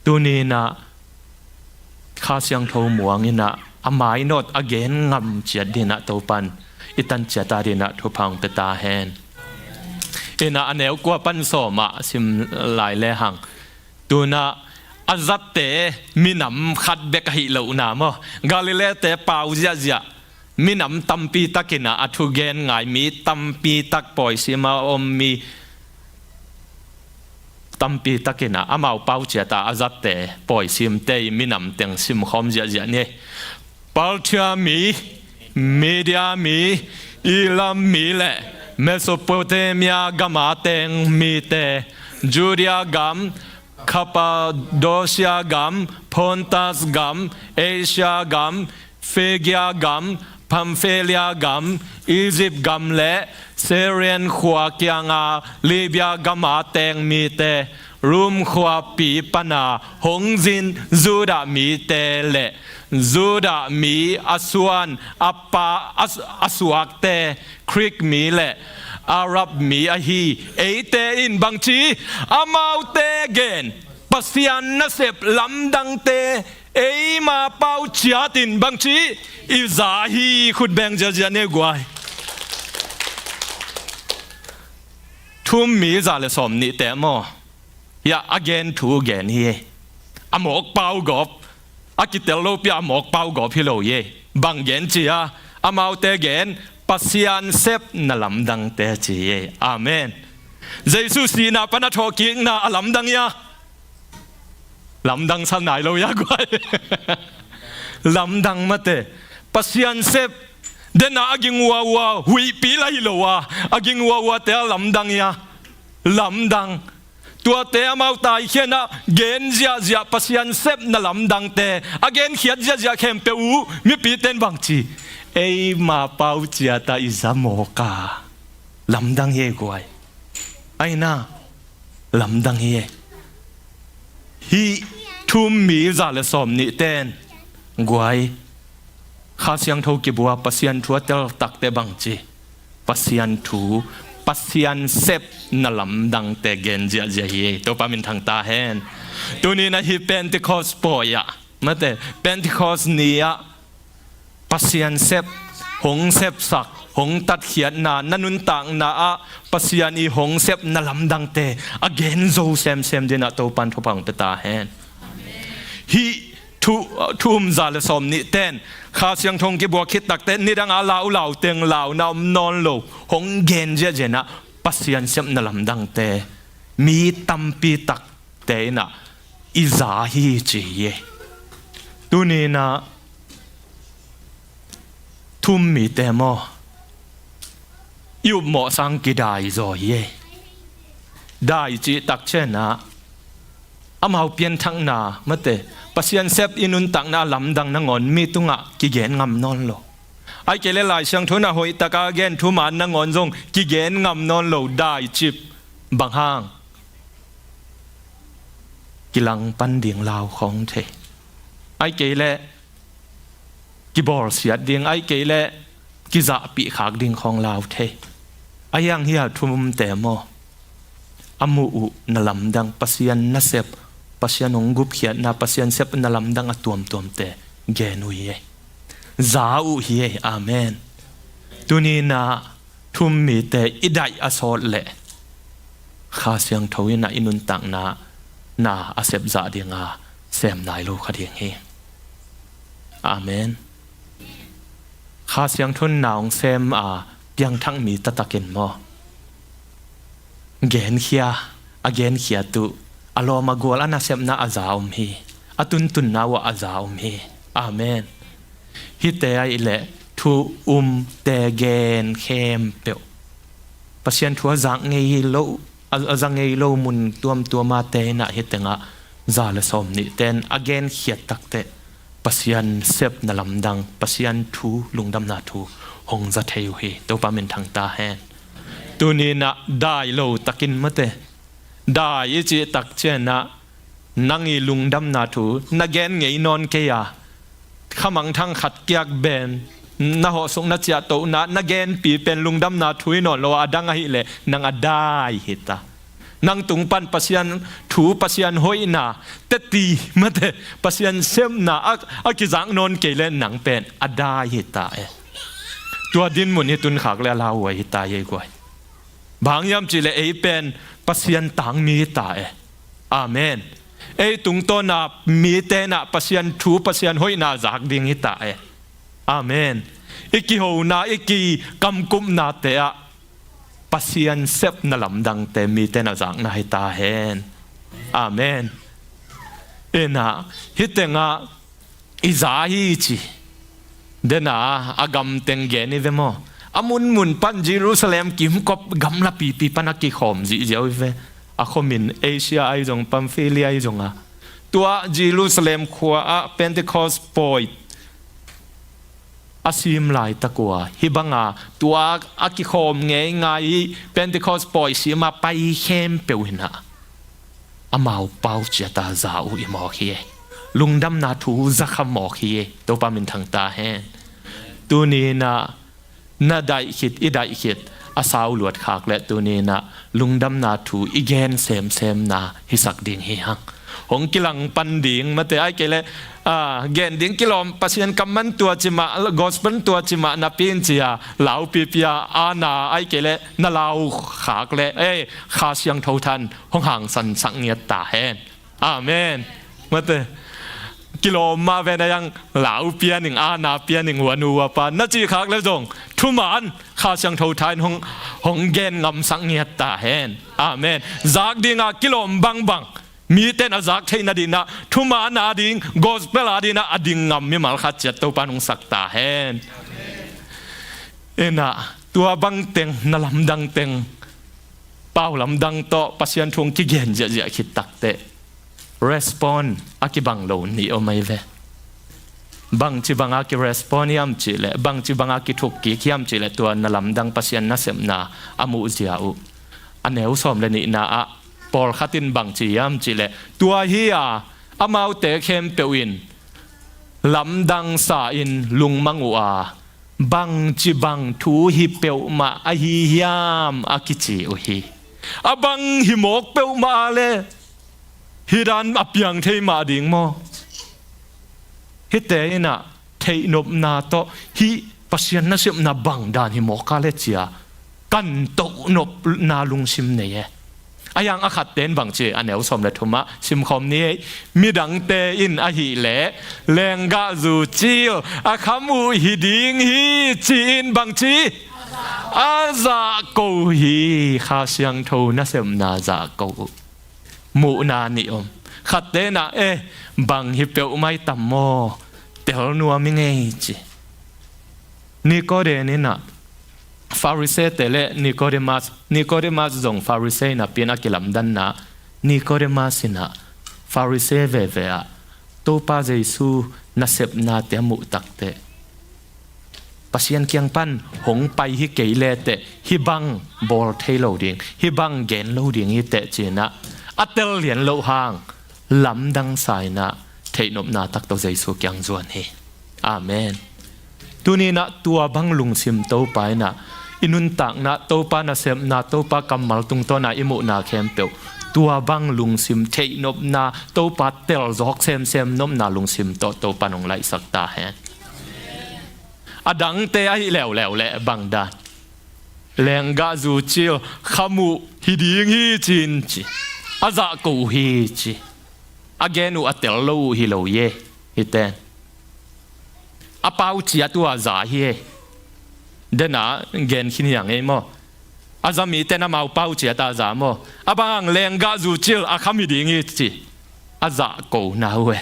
Tuni inah Kha Siangtho muang inah a mainawt a gen ngam ciat ding inah Topa in i tan ciata ding inah thupha hong pia ta hen. Inah a neu kua pan sawm ah sim lai le hang. Tu inah a zatte minam khat bek ahi lohna maw, Galilee-te pau ziahziah, minam tampi tak inah a thugen ngai mi tampi tak, pawisima om mi tampi tak inah amau pau ciata a zatte, pawisimte i minam teng simkhawm ziahziah ni. Parthia mi, Media mi, Elam mi le Mesopotamia gama teng mite, Judea gam, Cappadocia gam, Pontus gam, Asia gam, Phrygia gam, Pamphylia gam, Egypt gam le Cyrene khua kianga Libya gama teng mite, Rom khuapi pana hong zin Judah mite le Judah mi a suan a pa, a, a suakte, Greek mi le Arab mi ahi eite in bangci, amaute gen Pasian nasep lamdangte eima pau ciatin bangci i za hi? Khut beng ziahziah ni guai. Thu-um mi za le sawm nihte maw, hiah a gen thu gen hi. A mawk pau gawp, a kitel lopi a mawk pau gawp hi lo hi. Bang gen ci a, amaute gen Pasian sepna lamdangte ci hi. Amen. Jesu sihna pan a thawhkikna a lamdang hi a, lamdang sa nai lo hi a guai. Lamdang mate, Pasian sep, dena a ging uaua, huihpi la hi lo a, a ging uauate a lamdang hi a, lamdang. Tuate amau taikhianah gen ziahziah Pasian sepna lamdangte a genkhiat ziahziah khempeuh uh mipite in bangci, eima pau ciata i za mawk a, lamdang hi ei guai. Aina, lamdang hi ei. Hih thu-um mi za le sawm nih ten guai, Kha Siangtho kibua Pasian thu a tel takte bang ci, Pasian thu, Pasian sepna lamdangte gen ziahziah hi ei. Topa minthang ta hen. Tuni-in ah hih Pentecost pawi ah, mate, Pentecost ni-ah Pasian sep, hong sepsak, hong tatkhiatna, na nuntakna ah Pasian i hong sepna lamdangte a gen zo semsem dingin ah Topa in thupha hong pia ta hen. Hih thu, thu-um za le sawm nih ten Kha Siangtho hong kibua khit takte nidang a laulau teng launa om nawn lo, hong gen ziahziah in ah Pasian sepna lamdangte mi tampi takte in ah i za hi ci hi ei. Tuni-in ah thu-um mite maw, i upmawh sang kidai zaw hi ei. Dai cih takciang ah amau pianthakna, mate, Pasian sep i nuntakna lamdang nangawn mi tungah kigen ngam nawn lo. Ahih kei leh Lai Siangtho in ah hoihtak a gen thuman nangawn zong kigen ngam nawn lo, dai cip bang hang, kilangpan ding lau khawng thei. Ahih kei leh kibawlsiat ding, ahih kei leh kizahpih khak ding khawng lau thei. Ahi hang hih thu-umte maw, a muh uh na lamdang, Pasian nasep, Pasian hong gupkhiatna, Pasian sepna lamdang a tuamtuamte gen uh hi ei. Za uh hi ei. Amen. Tuni-in ah thu-um mite i daih a sawt leh Kha Siangtho in ah i nuntakna na a sep zah ding a sem nai lo kha ding hi. Amen. Kha Siangtho in na hong sem a piangthak mi taktak in maw, genkhia, a genkhiat uh, a lawm a gual a nasepna a za om hi. A tuntunna uh ah a za om hi. Amen. Hihte ahih leh thu-umte gen khempeuh, Pasian thu a zak ngei lo, a, a za ngei lo mun tuamtuam ah te in ah hih tengah za le sawm nih ten a genkhiat takteh Pasian sepna lamdang, Pasian thu lungdamna thu hong za thei uh hi. Topa minthang ta hen. Tuni-in ah dai lo takin, mate, dai i cih takciang ah nang i lungdamna thu na gen ngei nawn kei a, khamangthang khat kiak ben, na hawhsuk na ciahtohna na genpi pen lungdamna thu hi nawn lo a, a dang ahih leh nang a dai hi ta. Nang tung pan Pasian thu, Pasian hoihna, teti, mate, Pasian sepna a, a kizak nawn kei leh nang pen a dai hi ta e. Tua dinmun i tun khak leh a lauhuai hi ta e, ei guai. Bang hang hiam cih leh ei pen Pasian tangmi hi ta e. Amen. Ei tungtawn a mite in ah Pasian thu, Pasian hoihna zak ding hi ta e. Amen. I kihona, i kikamkupnate ah Pasian sepna lamdangte mite in ah zakna hi ta hen. Amen. In ah, hih tengah i za hi ci. Den a, a gam teng gen hi ve maw. A munmun pan Jerusalem kimkop gamla pipi pan a kikhawm zihziau hi ve. A khuamin Asia ahi zong, Pamphylia ahi zong a. Tua Jerusalem khua ah Pentecost pawi a sim laitak uh a, hih bang a tua a kikhawm ngeingai hi, Pentecost pawi sim a pai khempeuh in ah amau pau ciat a za uh i mawk hi. Lungdamna thu zakha mawk hi. Topa minthang ta hen. Tuni-in ah na daih khit, i daih khit a sau luat khak leh tuni-in ah lungdamna thu i gen semsemna hisak ding hi hang. Hong kilangpan ding, mate, ahih kei leh, a, gen ding kilawm, Pasian kam man tua ci mah, gospel tua ci mah napi in ci a, laupipi a, a na, ahih kei leh na lau khak leh, ei, Kha Siangtho than hong hangsansak ngiat ta hen. Amen. Mate. Kilawm mah ve na yang, lau pia ning, a na pia ning, ua nu ua pa na cih khak leh zong thuman Kha Siangtho tha in hong, hong gen ngamsak ngiat ta hen. Amen. Zak ding a kilawm bangbang, mite in a zak theih nading in ah thuman ading, gospel ading in ah a ding ngam mimal khat ciat Topa in hong sak ta hen. In ah, tua bang teng, na lamdang teng, pau lamdang tawh Pasian thu hong kigen ziahziah khit takteh, respond a kibang lo nih om ahi ve. Bangci banga kirespond hiam cihleh, bangci banga kithuk kik hiam cihleh, tua na lamdang Pasian nasepna a muhzia uh. A neu sawm le nihna ah pawlkhat in bangci hiam cihleh, tua hi a, amaute khempeuh in lamdang sa in lungmang uh a, bangci bang thu hi peuhmah ahi hiam a kici uh hi. A bang hi mawk peuhmah a le hih dan a piang thei mah ding maw? Hihte in ah theihnopna tawh hih Pasian nasepna bang dan hi mawk a le cia kan tohnopna lungsim nei e. A hiang a khatte in bangci, a neu sawm le thum ah simkhawm ni ei. Midangte in ahileh lenggahzu cil a kham uh hi ding hi ci-in bangci, a zahko uh hi. Kha Siangtho nasepna zahko uh. Muhna nih om. Khatte in ah, eh, bang hi peuhmah i tam maw? Tel nuam i ngei ci. Nikodem in ah, Farisee-te le Nikodemus, Nikodemus zong Farisee napi in a kilamdanna, Nikodemus in ah Farisee veve ah Topa Jesu nasepnate a muh takteh, Pasian kiang pan hong pai hi kei leteh hih bang bawl thei lo ding, hih bang gen lo ding hi teh ci-in ah a tel lian loh hang lamdang sa in ah theihnopna tak tawh Jesu kiang zuan hi. Amen. Tuni in ah tua bang lungsim Topa in ah i nuntakna, Topa nasepna, Topa kammal tungtawn ah i muhna khempeuh, tua bang lungsim theihnopna, Topa telzawk semsem nopna lungsim tawh Topa in hong laihsak ta hen. A dangte ahih leuleu leh bang dan? Lenggahzu cil kham uh hi ding hi ci-in ci. A zahko uh hi ci. A gen uh a tel lo uh hi lo hi e. Hihte a pau ciat uh a za hi e. Dena gen khin hi a ngei maw? A za mite in amau pau ciat a za maw? A bang hang lenggahzu cil a kham hi ding hi ci. A zahkona uh e.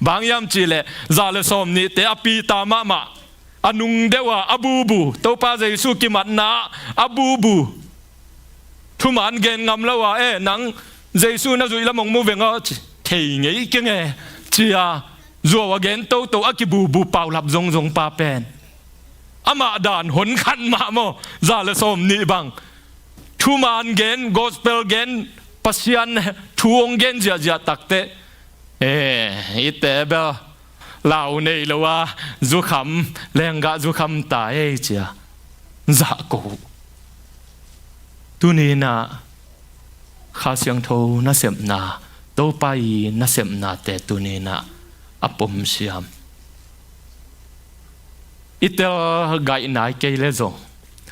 Bang hiam cihleh za le sawm nihte a pita mahmah, a nung deuh a, a bubu, Topa Jesu kimatna ah a bubu, thuman gen ngam lo a, eh, nang Jesu na zuih lam hong mu veng aw ci. Thei ngei keng e ci-a zuau a gen toto, a kibubu paulap zongzong pa pen amah dan hon khat mah maw? Za le sawm nih bang thuman gen, gospel gen, Pasian thu hong gen ziahziah takteh, eh, hihte bel lau nei lo a zukham, lenggah zukham ta ei ci-a zahko uh. Tuni in ah Kha Siangtho nasepna, Topa i nasepnate tuni in ah a pom siam. I tel gaih nai kei le zong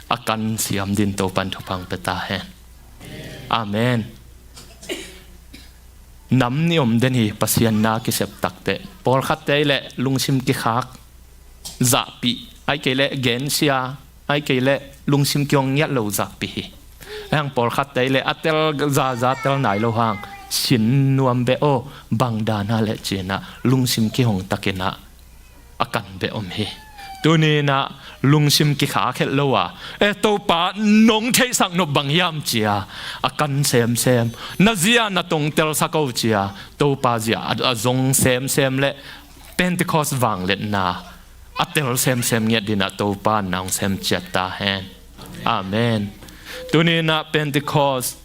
a kan siam dingin Topa in thupha hong pia ta hen. Amen. Nam nih om den hi, Pasian na kisep takteh. Pawlkhatte ahih leh lungsim kikhak, zahpih, ahih kei leh gensia, ahih kei leh lungsim kihong ngiat lo zahpih hi. Ahi hang pawlkhatte ahih leh a tel zaza tel nai lo hang sin nuam beh aw, bang dan a leh ci-in ah lungsim kihong takin ah a kan beh om hi. Tuni in ah lungsim kikhak het lo a, eh, Topa nong theihsak nop bang hiam ci-a a kan semsem, na zi-a na tong telsak o ci-a Topa zi-a a, a zong semsem leh Pentecost vangliatna a tel semsem ngiat dingin ah Topa in na hong sem ciat ta hen. Amen. Tuni in ah Pentecost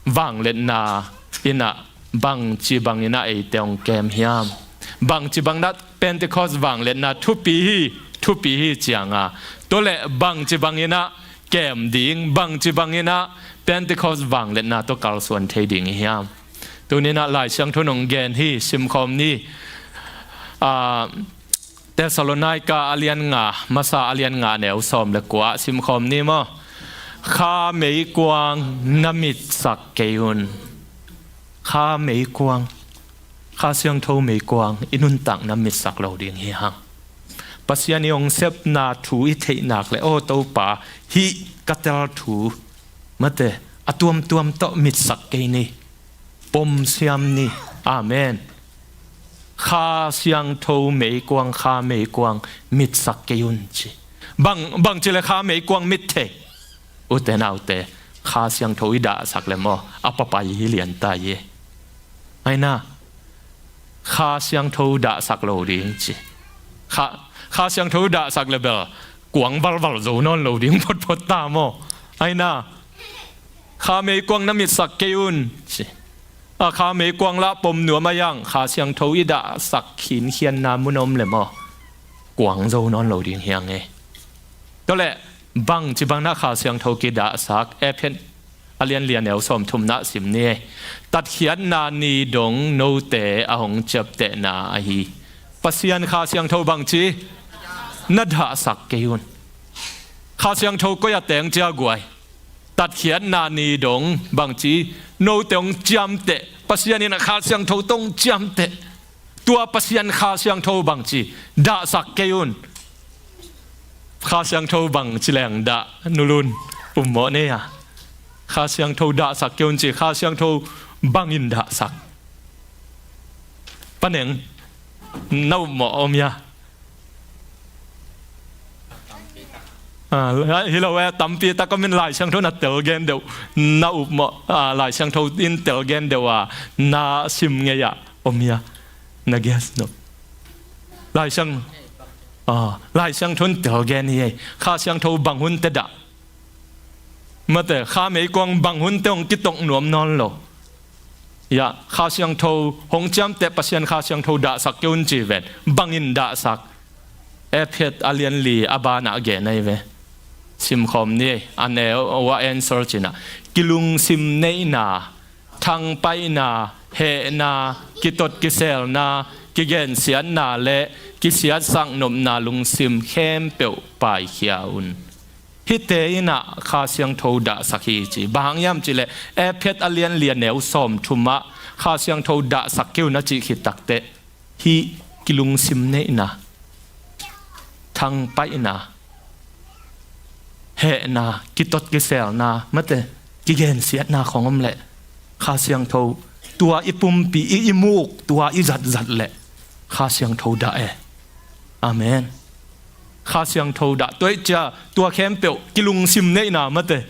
vangliatna in ah bangci bangin ah eite hong kem hiam? Bangci bangin ah Pentecost vangliatna thupi hi, thupi hi ciang a, tua leh bangci bangin ah kem ding, bangci bangin ah Pentecost vangliatna tawh kalsuan thei ding i hiam? Tuni in ah Lai Siangtho in hong gen hi, simkhawm ni. Ah, Thessalonika a lian nga, masa a lian nga, neu sawm le kua simkhawm ni maw? Kha meikuang na mitsak kei un. Kha meikuang, Kha Siangtho meikuang i nuntakna mitsak lo ding hi hang. Pasian i hong sepna thu i theih nak leh, aw Topa, hih ka tel thu, mate, a tuamtuam tawh mitsak kei ni. Pom siam ni. Amen. Kha Siangtho meikuang, Kha meikuang mitsak kei un ci. Bang, bangci leh Kha meikuang mit thei? Ute naute, Kha Siangtho i dahsak leh maw, a papai hi lian ta hi. Aina, Kha Siangtho dahsak lo ding ci. Kha, Kha Siangtho dahsak le bel kuang valval zo nawn lo ding photphot ta maw? Aina, kha meikuang na mitsak kei un, ci. A kha meikuang lah pom nuam a yang, Kha Siangtho i dahsak khinkhianna mun om le maw? Kuang zo nawn lo ding hi hang e. Tua leh, bangci bangin ah Kha Siangtho kidahsak, Efesa a lian li a neu sawmthumna sim ni. Tatkhiatna ni dong note a hong ciaptehna ahi. Pasian Kha Siangtho bangci, na dahsak kei un. Kha Siangtho koi a teng cia guai. Tatkhiatna ni dong bangci, note hong ciamteh. Pasian in ah Kha Siangtho tawh hong ciamteh. Tua Pasian Kha Siangtho bangci, dahsak kei un. Kha Siangtho bangci leng dah nulun, upmawh nei a. Kha Siangtho dahsak kei un ci, Kha Siangtho bangin dahsak. Paneng, na upmawh om hia? Ah, hi lo e, tampi tak om in Lai Siangtho na telgen deuh, na upmawh, ah, Lai Siangtho in telgen deuh a, na sim ngei a om hia? Na guess nop. Lai Siang, ah, Lai Siangtho in telgen hi e. Kha Siangtho bang hun teh dah? Mate, kha meikuang bang hun teh hong kitok nuam nawn lo. Ya, Kha Siangtho hong ciamteh Pasian Kha Siangtho dahsak kei un ci ven. Bangin dahsak? Efesa a lian li a banah gen ahi ve. Simkhawm ni, a neu a answer ci-in ah. Kilungsim neihna, thangpaihna, hehna, kitot kiselna, kigensiatna le kisiatsak nopna lungsim khempeuh paikhia un. Hihte in ah Kha Siangtho dahsak hi ci. Bang hang hiam cih leh, Efesa a lian li a neu sawmthum ah Kha Siangtho dahsak kei un a cih khit takteh, hih kilungsim neihna, thangpaihna, hehna, kitot kiselna, mate, kigensiatna khong om leh Kha Siangtho, tua i pumpi, i, i muk, tua i zatzat leh Kha Siangtho dah e. Amen. Kha Siangtho dah, tua i cia, tua khempeuh, kilungsim neihna, mate,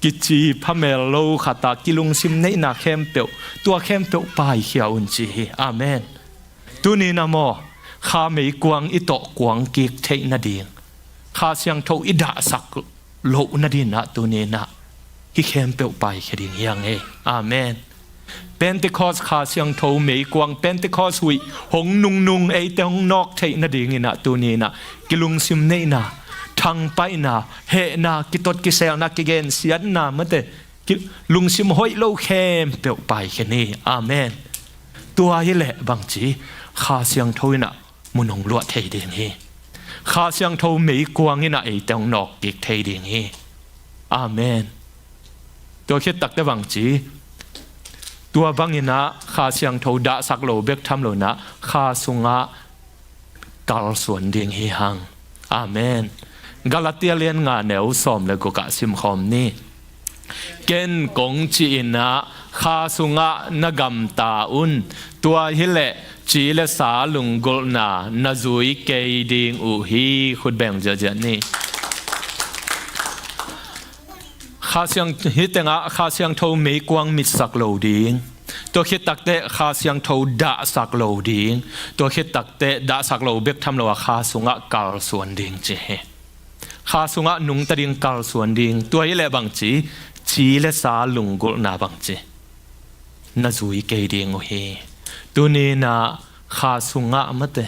kici phamel lo khat a kilungsim neihna khempeuh, tua khempeuh paikhia un ci hi. Amen. Tuni-in ah maw, kha meikuang i tawh kuang kik theih nading, Kha Siangtho i dahsak loh nading ah tuni-in ah hih khempeuh paikhia ding hi hang e. Amen. Pentecost Kha Siangtho meikuang, Pentecost huih hong nungnung eite hong nawk theih nadingin ah tuni-in ah kilungsim neihna, thangpaihna, hehna, kitot kiselna, kigensiatna, mate, ki-, lungsim hoih lo khempeuh paikhia ni. Amen. Tua hi leh bangci, Kha Siangtho in ah mun hong luah thei ding hi. Kha Siangtho meikuang in ah eite hong nawk kik thei ding hi. Amen. Tua khit takteh bangci, tua bangin ah Kha Siangtho dahsak lo bek tham lo-in ah Kha sungah kalsuan ding hi hang. Amen. Galatia lian nga neu sawm le guk ah simkhawm ni. Ken kong cih in ah Kha sungah na gamta un. Tua hi leh ci le sa lunggulhna na zui kei ding uh hi. Khut beng ziahziah ni. Kha Siang, hih tengah Kha Siangtho meikuang mitsak lo ding. Tua khit takteh Kha Siangtho dahsak lo ding. Tua khit takteh dahsak lo bek tham lo a Kha sungah kalsuan ding ci hi. Kha sungah nungta ding, kalsuan ding. Tua hi leh bangci, ci le sa lunggulhna bangci na zui kei ding uh hi. Tuni-in ah Kha sungah mate,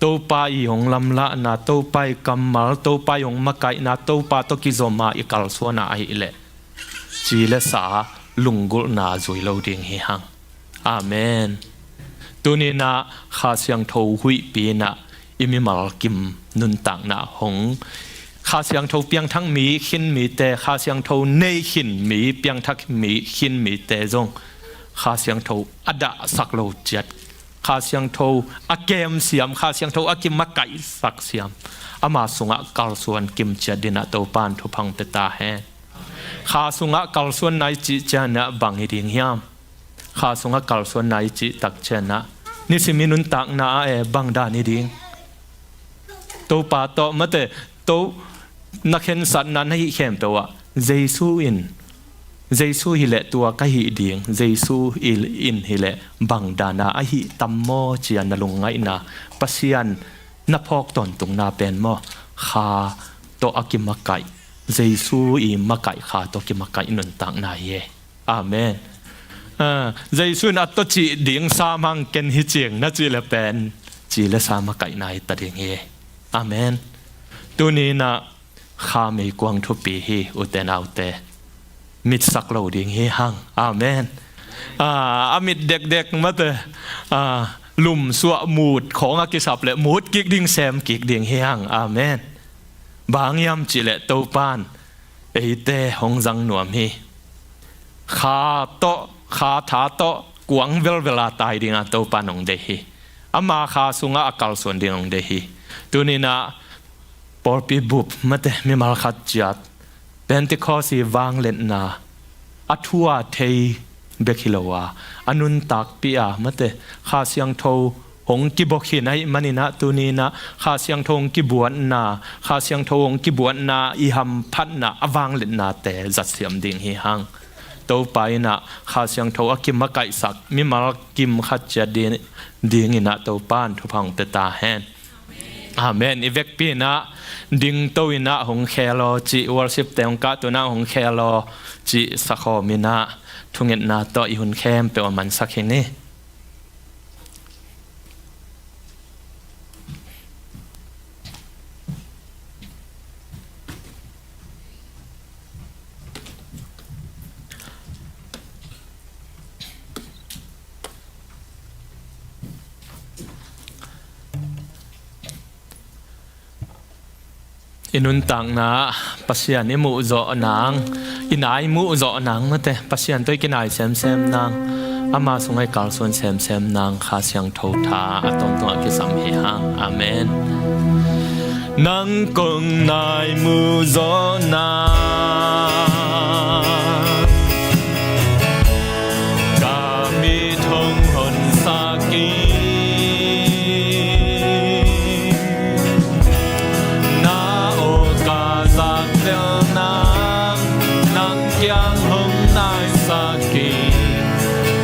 Topa i hong lamlahna, Topa i kammal, Topa i hong makaihna, Topa tawh kizom a i kalsuan a ahih leh ci le sa lunggulhna zui lo ding hi hang. Amen. Tuni-in ah Kha Siangtho huihpi-in ah i mimal kim nuntakna hong, Kha Siangtho piangthak mi khin mite, Kha Siangtho nei khin mi, piangthak mi khin mite zong Kha Siangtho a dahsak lo ciat, Kha Siangtho a kemsiam, Kha Siangtho a kimakaihsak siam, ama sungah kalsuan kim ciat dingin ah Topa in thupha hong pia ta hen. Kha sungah kalsuanna i cih ciangin ah bang hi ding hiam? Kha sungah kalsuanna i cih tak ciangin ah nisim i nuntakna ah e bang dan hi ding? Topa tawh mate, to na khensatna na hih khempeuh ah Jesu in, Jesu hi leh tua ka hih ding, Jesu in hi leh bang dan a ahih tam maw ci-a na lungngaihna, Pasian na phawk tawntungna pen maw, Kha tawh a kimakaih, Jesu i makaih Kha tawh kimakaih nuntakna hi e. Amen. Ah, Jesu in a tawh cih ding sam hang, ken hi cing na cih le pen ci le sa makaihna hi ta ding hi e. Amen. Tuni in ah Kha meikuang thupi hi, ute naute. Mitsak lo ding hi hang. Amen. Ah, a mit dekdek mate, ah, lumsuah mut khawng a kisap le mut kik ding, sem kik ding hi hang. Amen. Bang hiam cih le Topa'n eite hong zang nuam hi. Kha tawh, Kha tha tawh kuang velvel a tai ding a Topa'n hong deih hi. Ama Kha sungah a kalsuan ding hong deih hi. Tuni in ah pawlpi bup mate, mimal khat ciat Pentecost i vangliatna, a thu a thei bek hi lo a, a nuntakpih a mate, Kha Siangtho hong kibawk hi na hih manin ah, tuni in ah Kha Siangtho hong kibuatna, Kha Siangtho hong kibuatna i hamphatna, a vangliatnate zatsiam ding hi hang. Topa in ah Kha Siangtho a kimakaihsak mimal kim khat ciat ding, ding in ah Topa'n thupha hong pia ta hen. Amen. I vekpi in ah dingto in ah hong khel aw cih, worship-te hong kah tun ah hong khel aw cih sakhawm in ah thungetna tawh i hun khempeuh a mansak hi ni. I nuntakna ah Pasian i muh zawh nang, i nai muh zawh nang mate, Pasian tawh i kinai semsem nang, ama sungah i kalsuan semsem nang, Kha Siangtho tha a tawntungah kisam hi hang. Amen. Nang kong nai muh zawh nang, ka mit hong honsak in, na aw ka zak tel nang, nang kiang hong naisak in,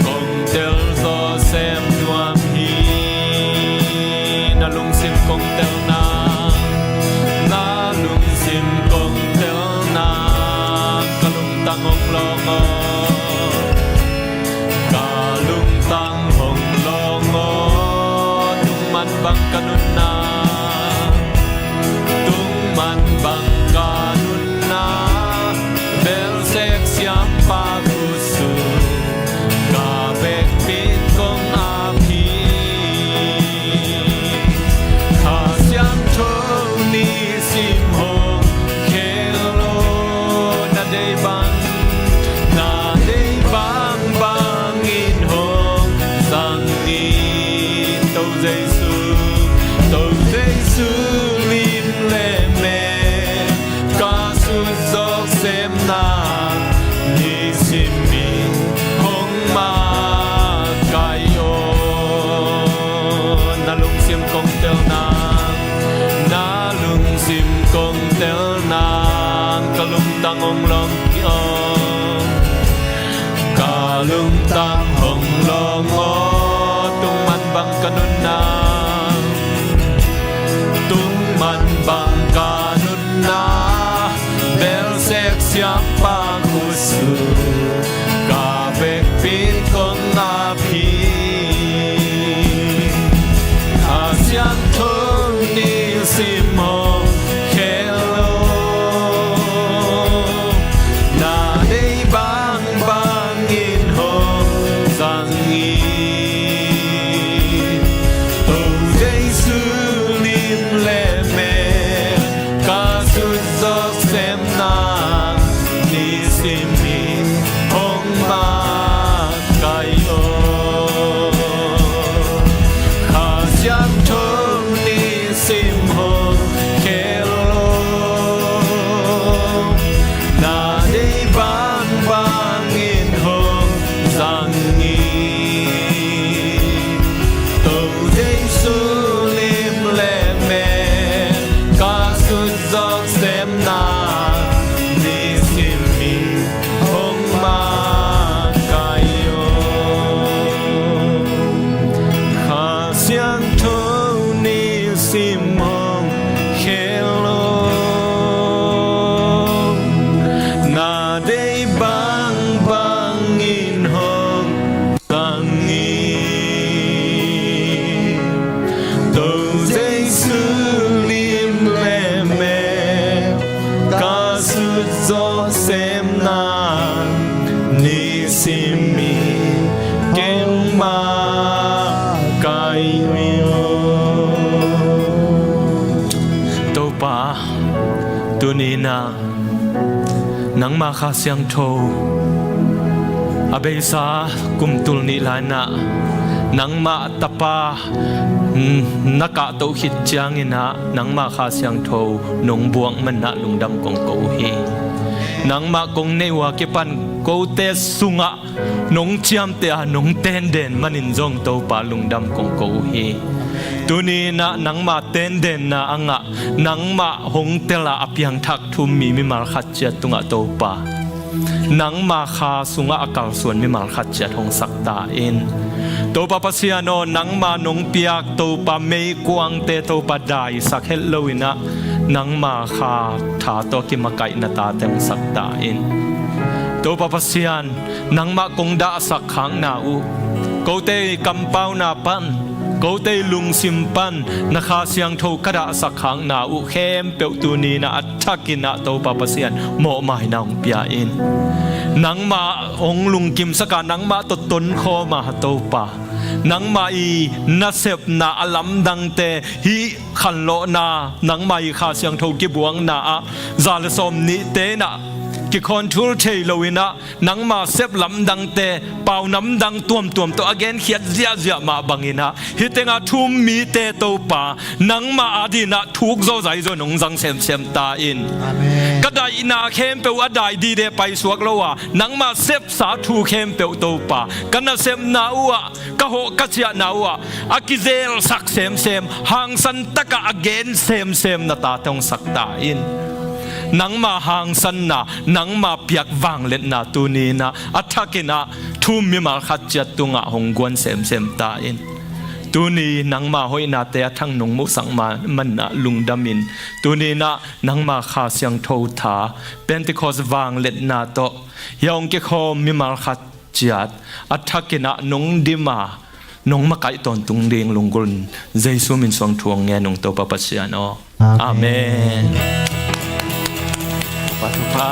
kong tel zawh sem nuam hi. Na lungsim kong tel nang, na lungsim kong tel nang, ka lungtang hong lawng aw. Ka lungtang hong lawng aw, tung man bang ka nunna, tung man bang ka nunna, belsek siampa khutsung, ka vekpi-in kong ap hi. Kha Siangtho nisim hong khel aw, na deih bang, na deih bangbang in hong zang in. To Jesu, To Jesu lim le mel, ka sut zawh sem nang, nisim in hong makaih aw. Na lungsim kong tel nang, na lungsim kong tel nang, ka lungtang hong lawng hi aw. Ka lungtang hong lawng aw, tung man bang ka nunna, tung man bang ka nunna, belsek siampa khutsung, ka vekpi-in kong ap hi. Kha Siangtho nisim hong khel aw, na deih bangbang in hong zang in. To Jesu lim le mel, sim hong khel lo, na deih bangbang in hong zang hi. To Jesu lim le mel ka sut zawh sem nang, nisim in kei hong makaih hi lo. Topa, tuni-in ah nangma Kha Siangtho a beisa kum tul nih lai-in ah nangma Tapa, mm, na kahtoh khit ciangin ah nangma Kha Siangtho nong buak manin ah lungdam kong ko uh hi. Nangmah kong neih uh a kipan kote sungah nong ciamteh a nong tenden manin zong Topa lungdam kong ko uh hi. Tuni-in ah nangma tendenna a ngah, nangmah hong tel a a piangthak thu-um mi mimal khat ciat tungah Topa, nangma Kha sungah a kalsuan mimal khat ciat hong sak ta in. Topa Pasian aw, nangma nong piak Topa meikuangte Topa daisak het lo-in ah nangma Kha tha tawh kimakaihna tate hong sak ta in. Topa Pasian, nangmah kong dahsak khakna uh, kote kampauna pan, kote lungsim pan na Kha Siangtho ka dahsak khakna uh khempeuh tuni-in ah a thakin ah Topa Pasian, mawhmaina hong pia in. Nangmah hong lungkimsak a, nangmah tawh tonkhawm a Topa, nangmah i nasepna a lamdangte, hih khanlawhna, nangmah i Kha Siangtho kibuakna ah za le sawm nihte in ah kikhawnthul thei lo-in ah nangma sep lamdangte, pau namdang tuamtuam tawh a genkhiat ziahziah mah bangin ah hih tengah thu-um mite Topa, nangmah adingin ah thuk zawzai zaw nong zang semsem ta in. Amen. Ka daihna khempeuh a dai dide paisuak lo a, nangmah sepsa thu khempeuh Topa, ka nasepna uh ah, ka hawh ka ciahna uh ah a kizelsak semsem, hangsan takah a gen semsem na tate hong sak ta in. Nangma hangsanna, nangma piak vangliatna tuni-in ah a thakin ah thu-um mimal khat ciat tungah hong guan semsem ta in. Tuni nangma hoihnate a thak nong muhsak ma-, manin ah lungdam in, tuni-in ah nangma Kha Siangtho tha, Pentecost vangliatna tawh hih a hong kikhawm mimal khat ciat a thakin ah nong dim a, nong makaih tawntung ding lunggulh in Jesu min suang thu hong ngen ung Topa Pasian aw. Amen. Amen. Pa Topa.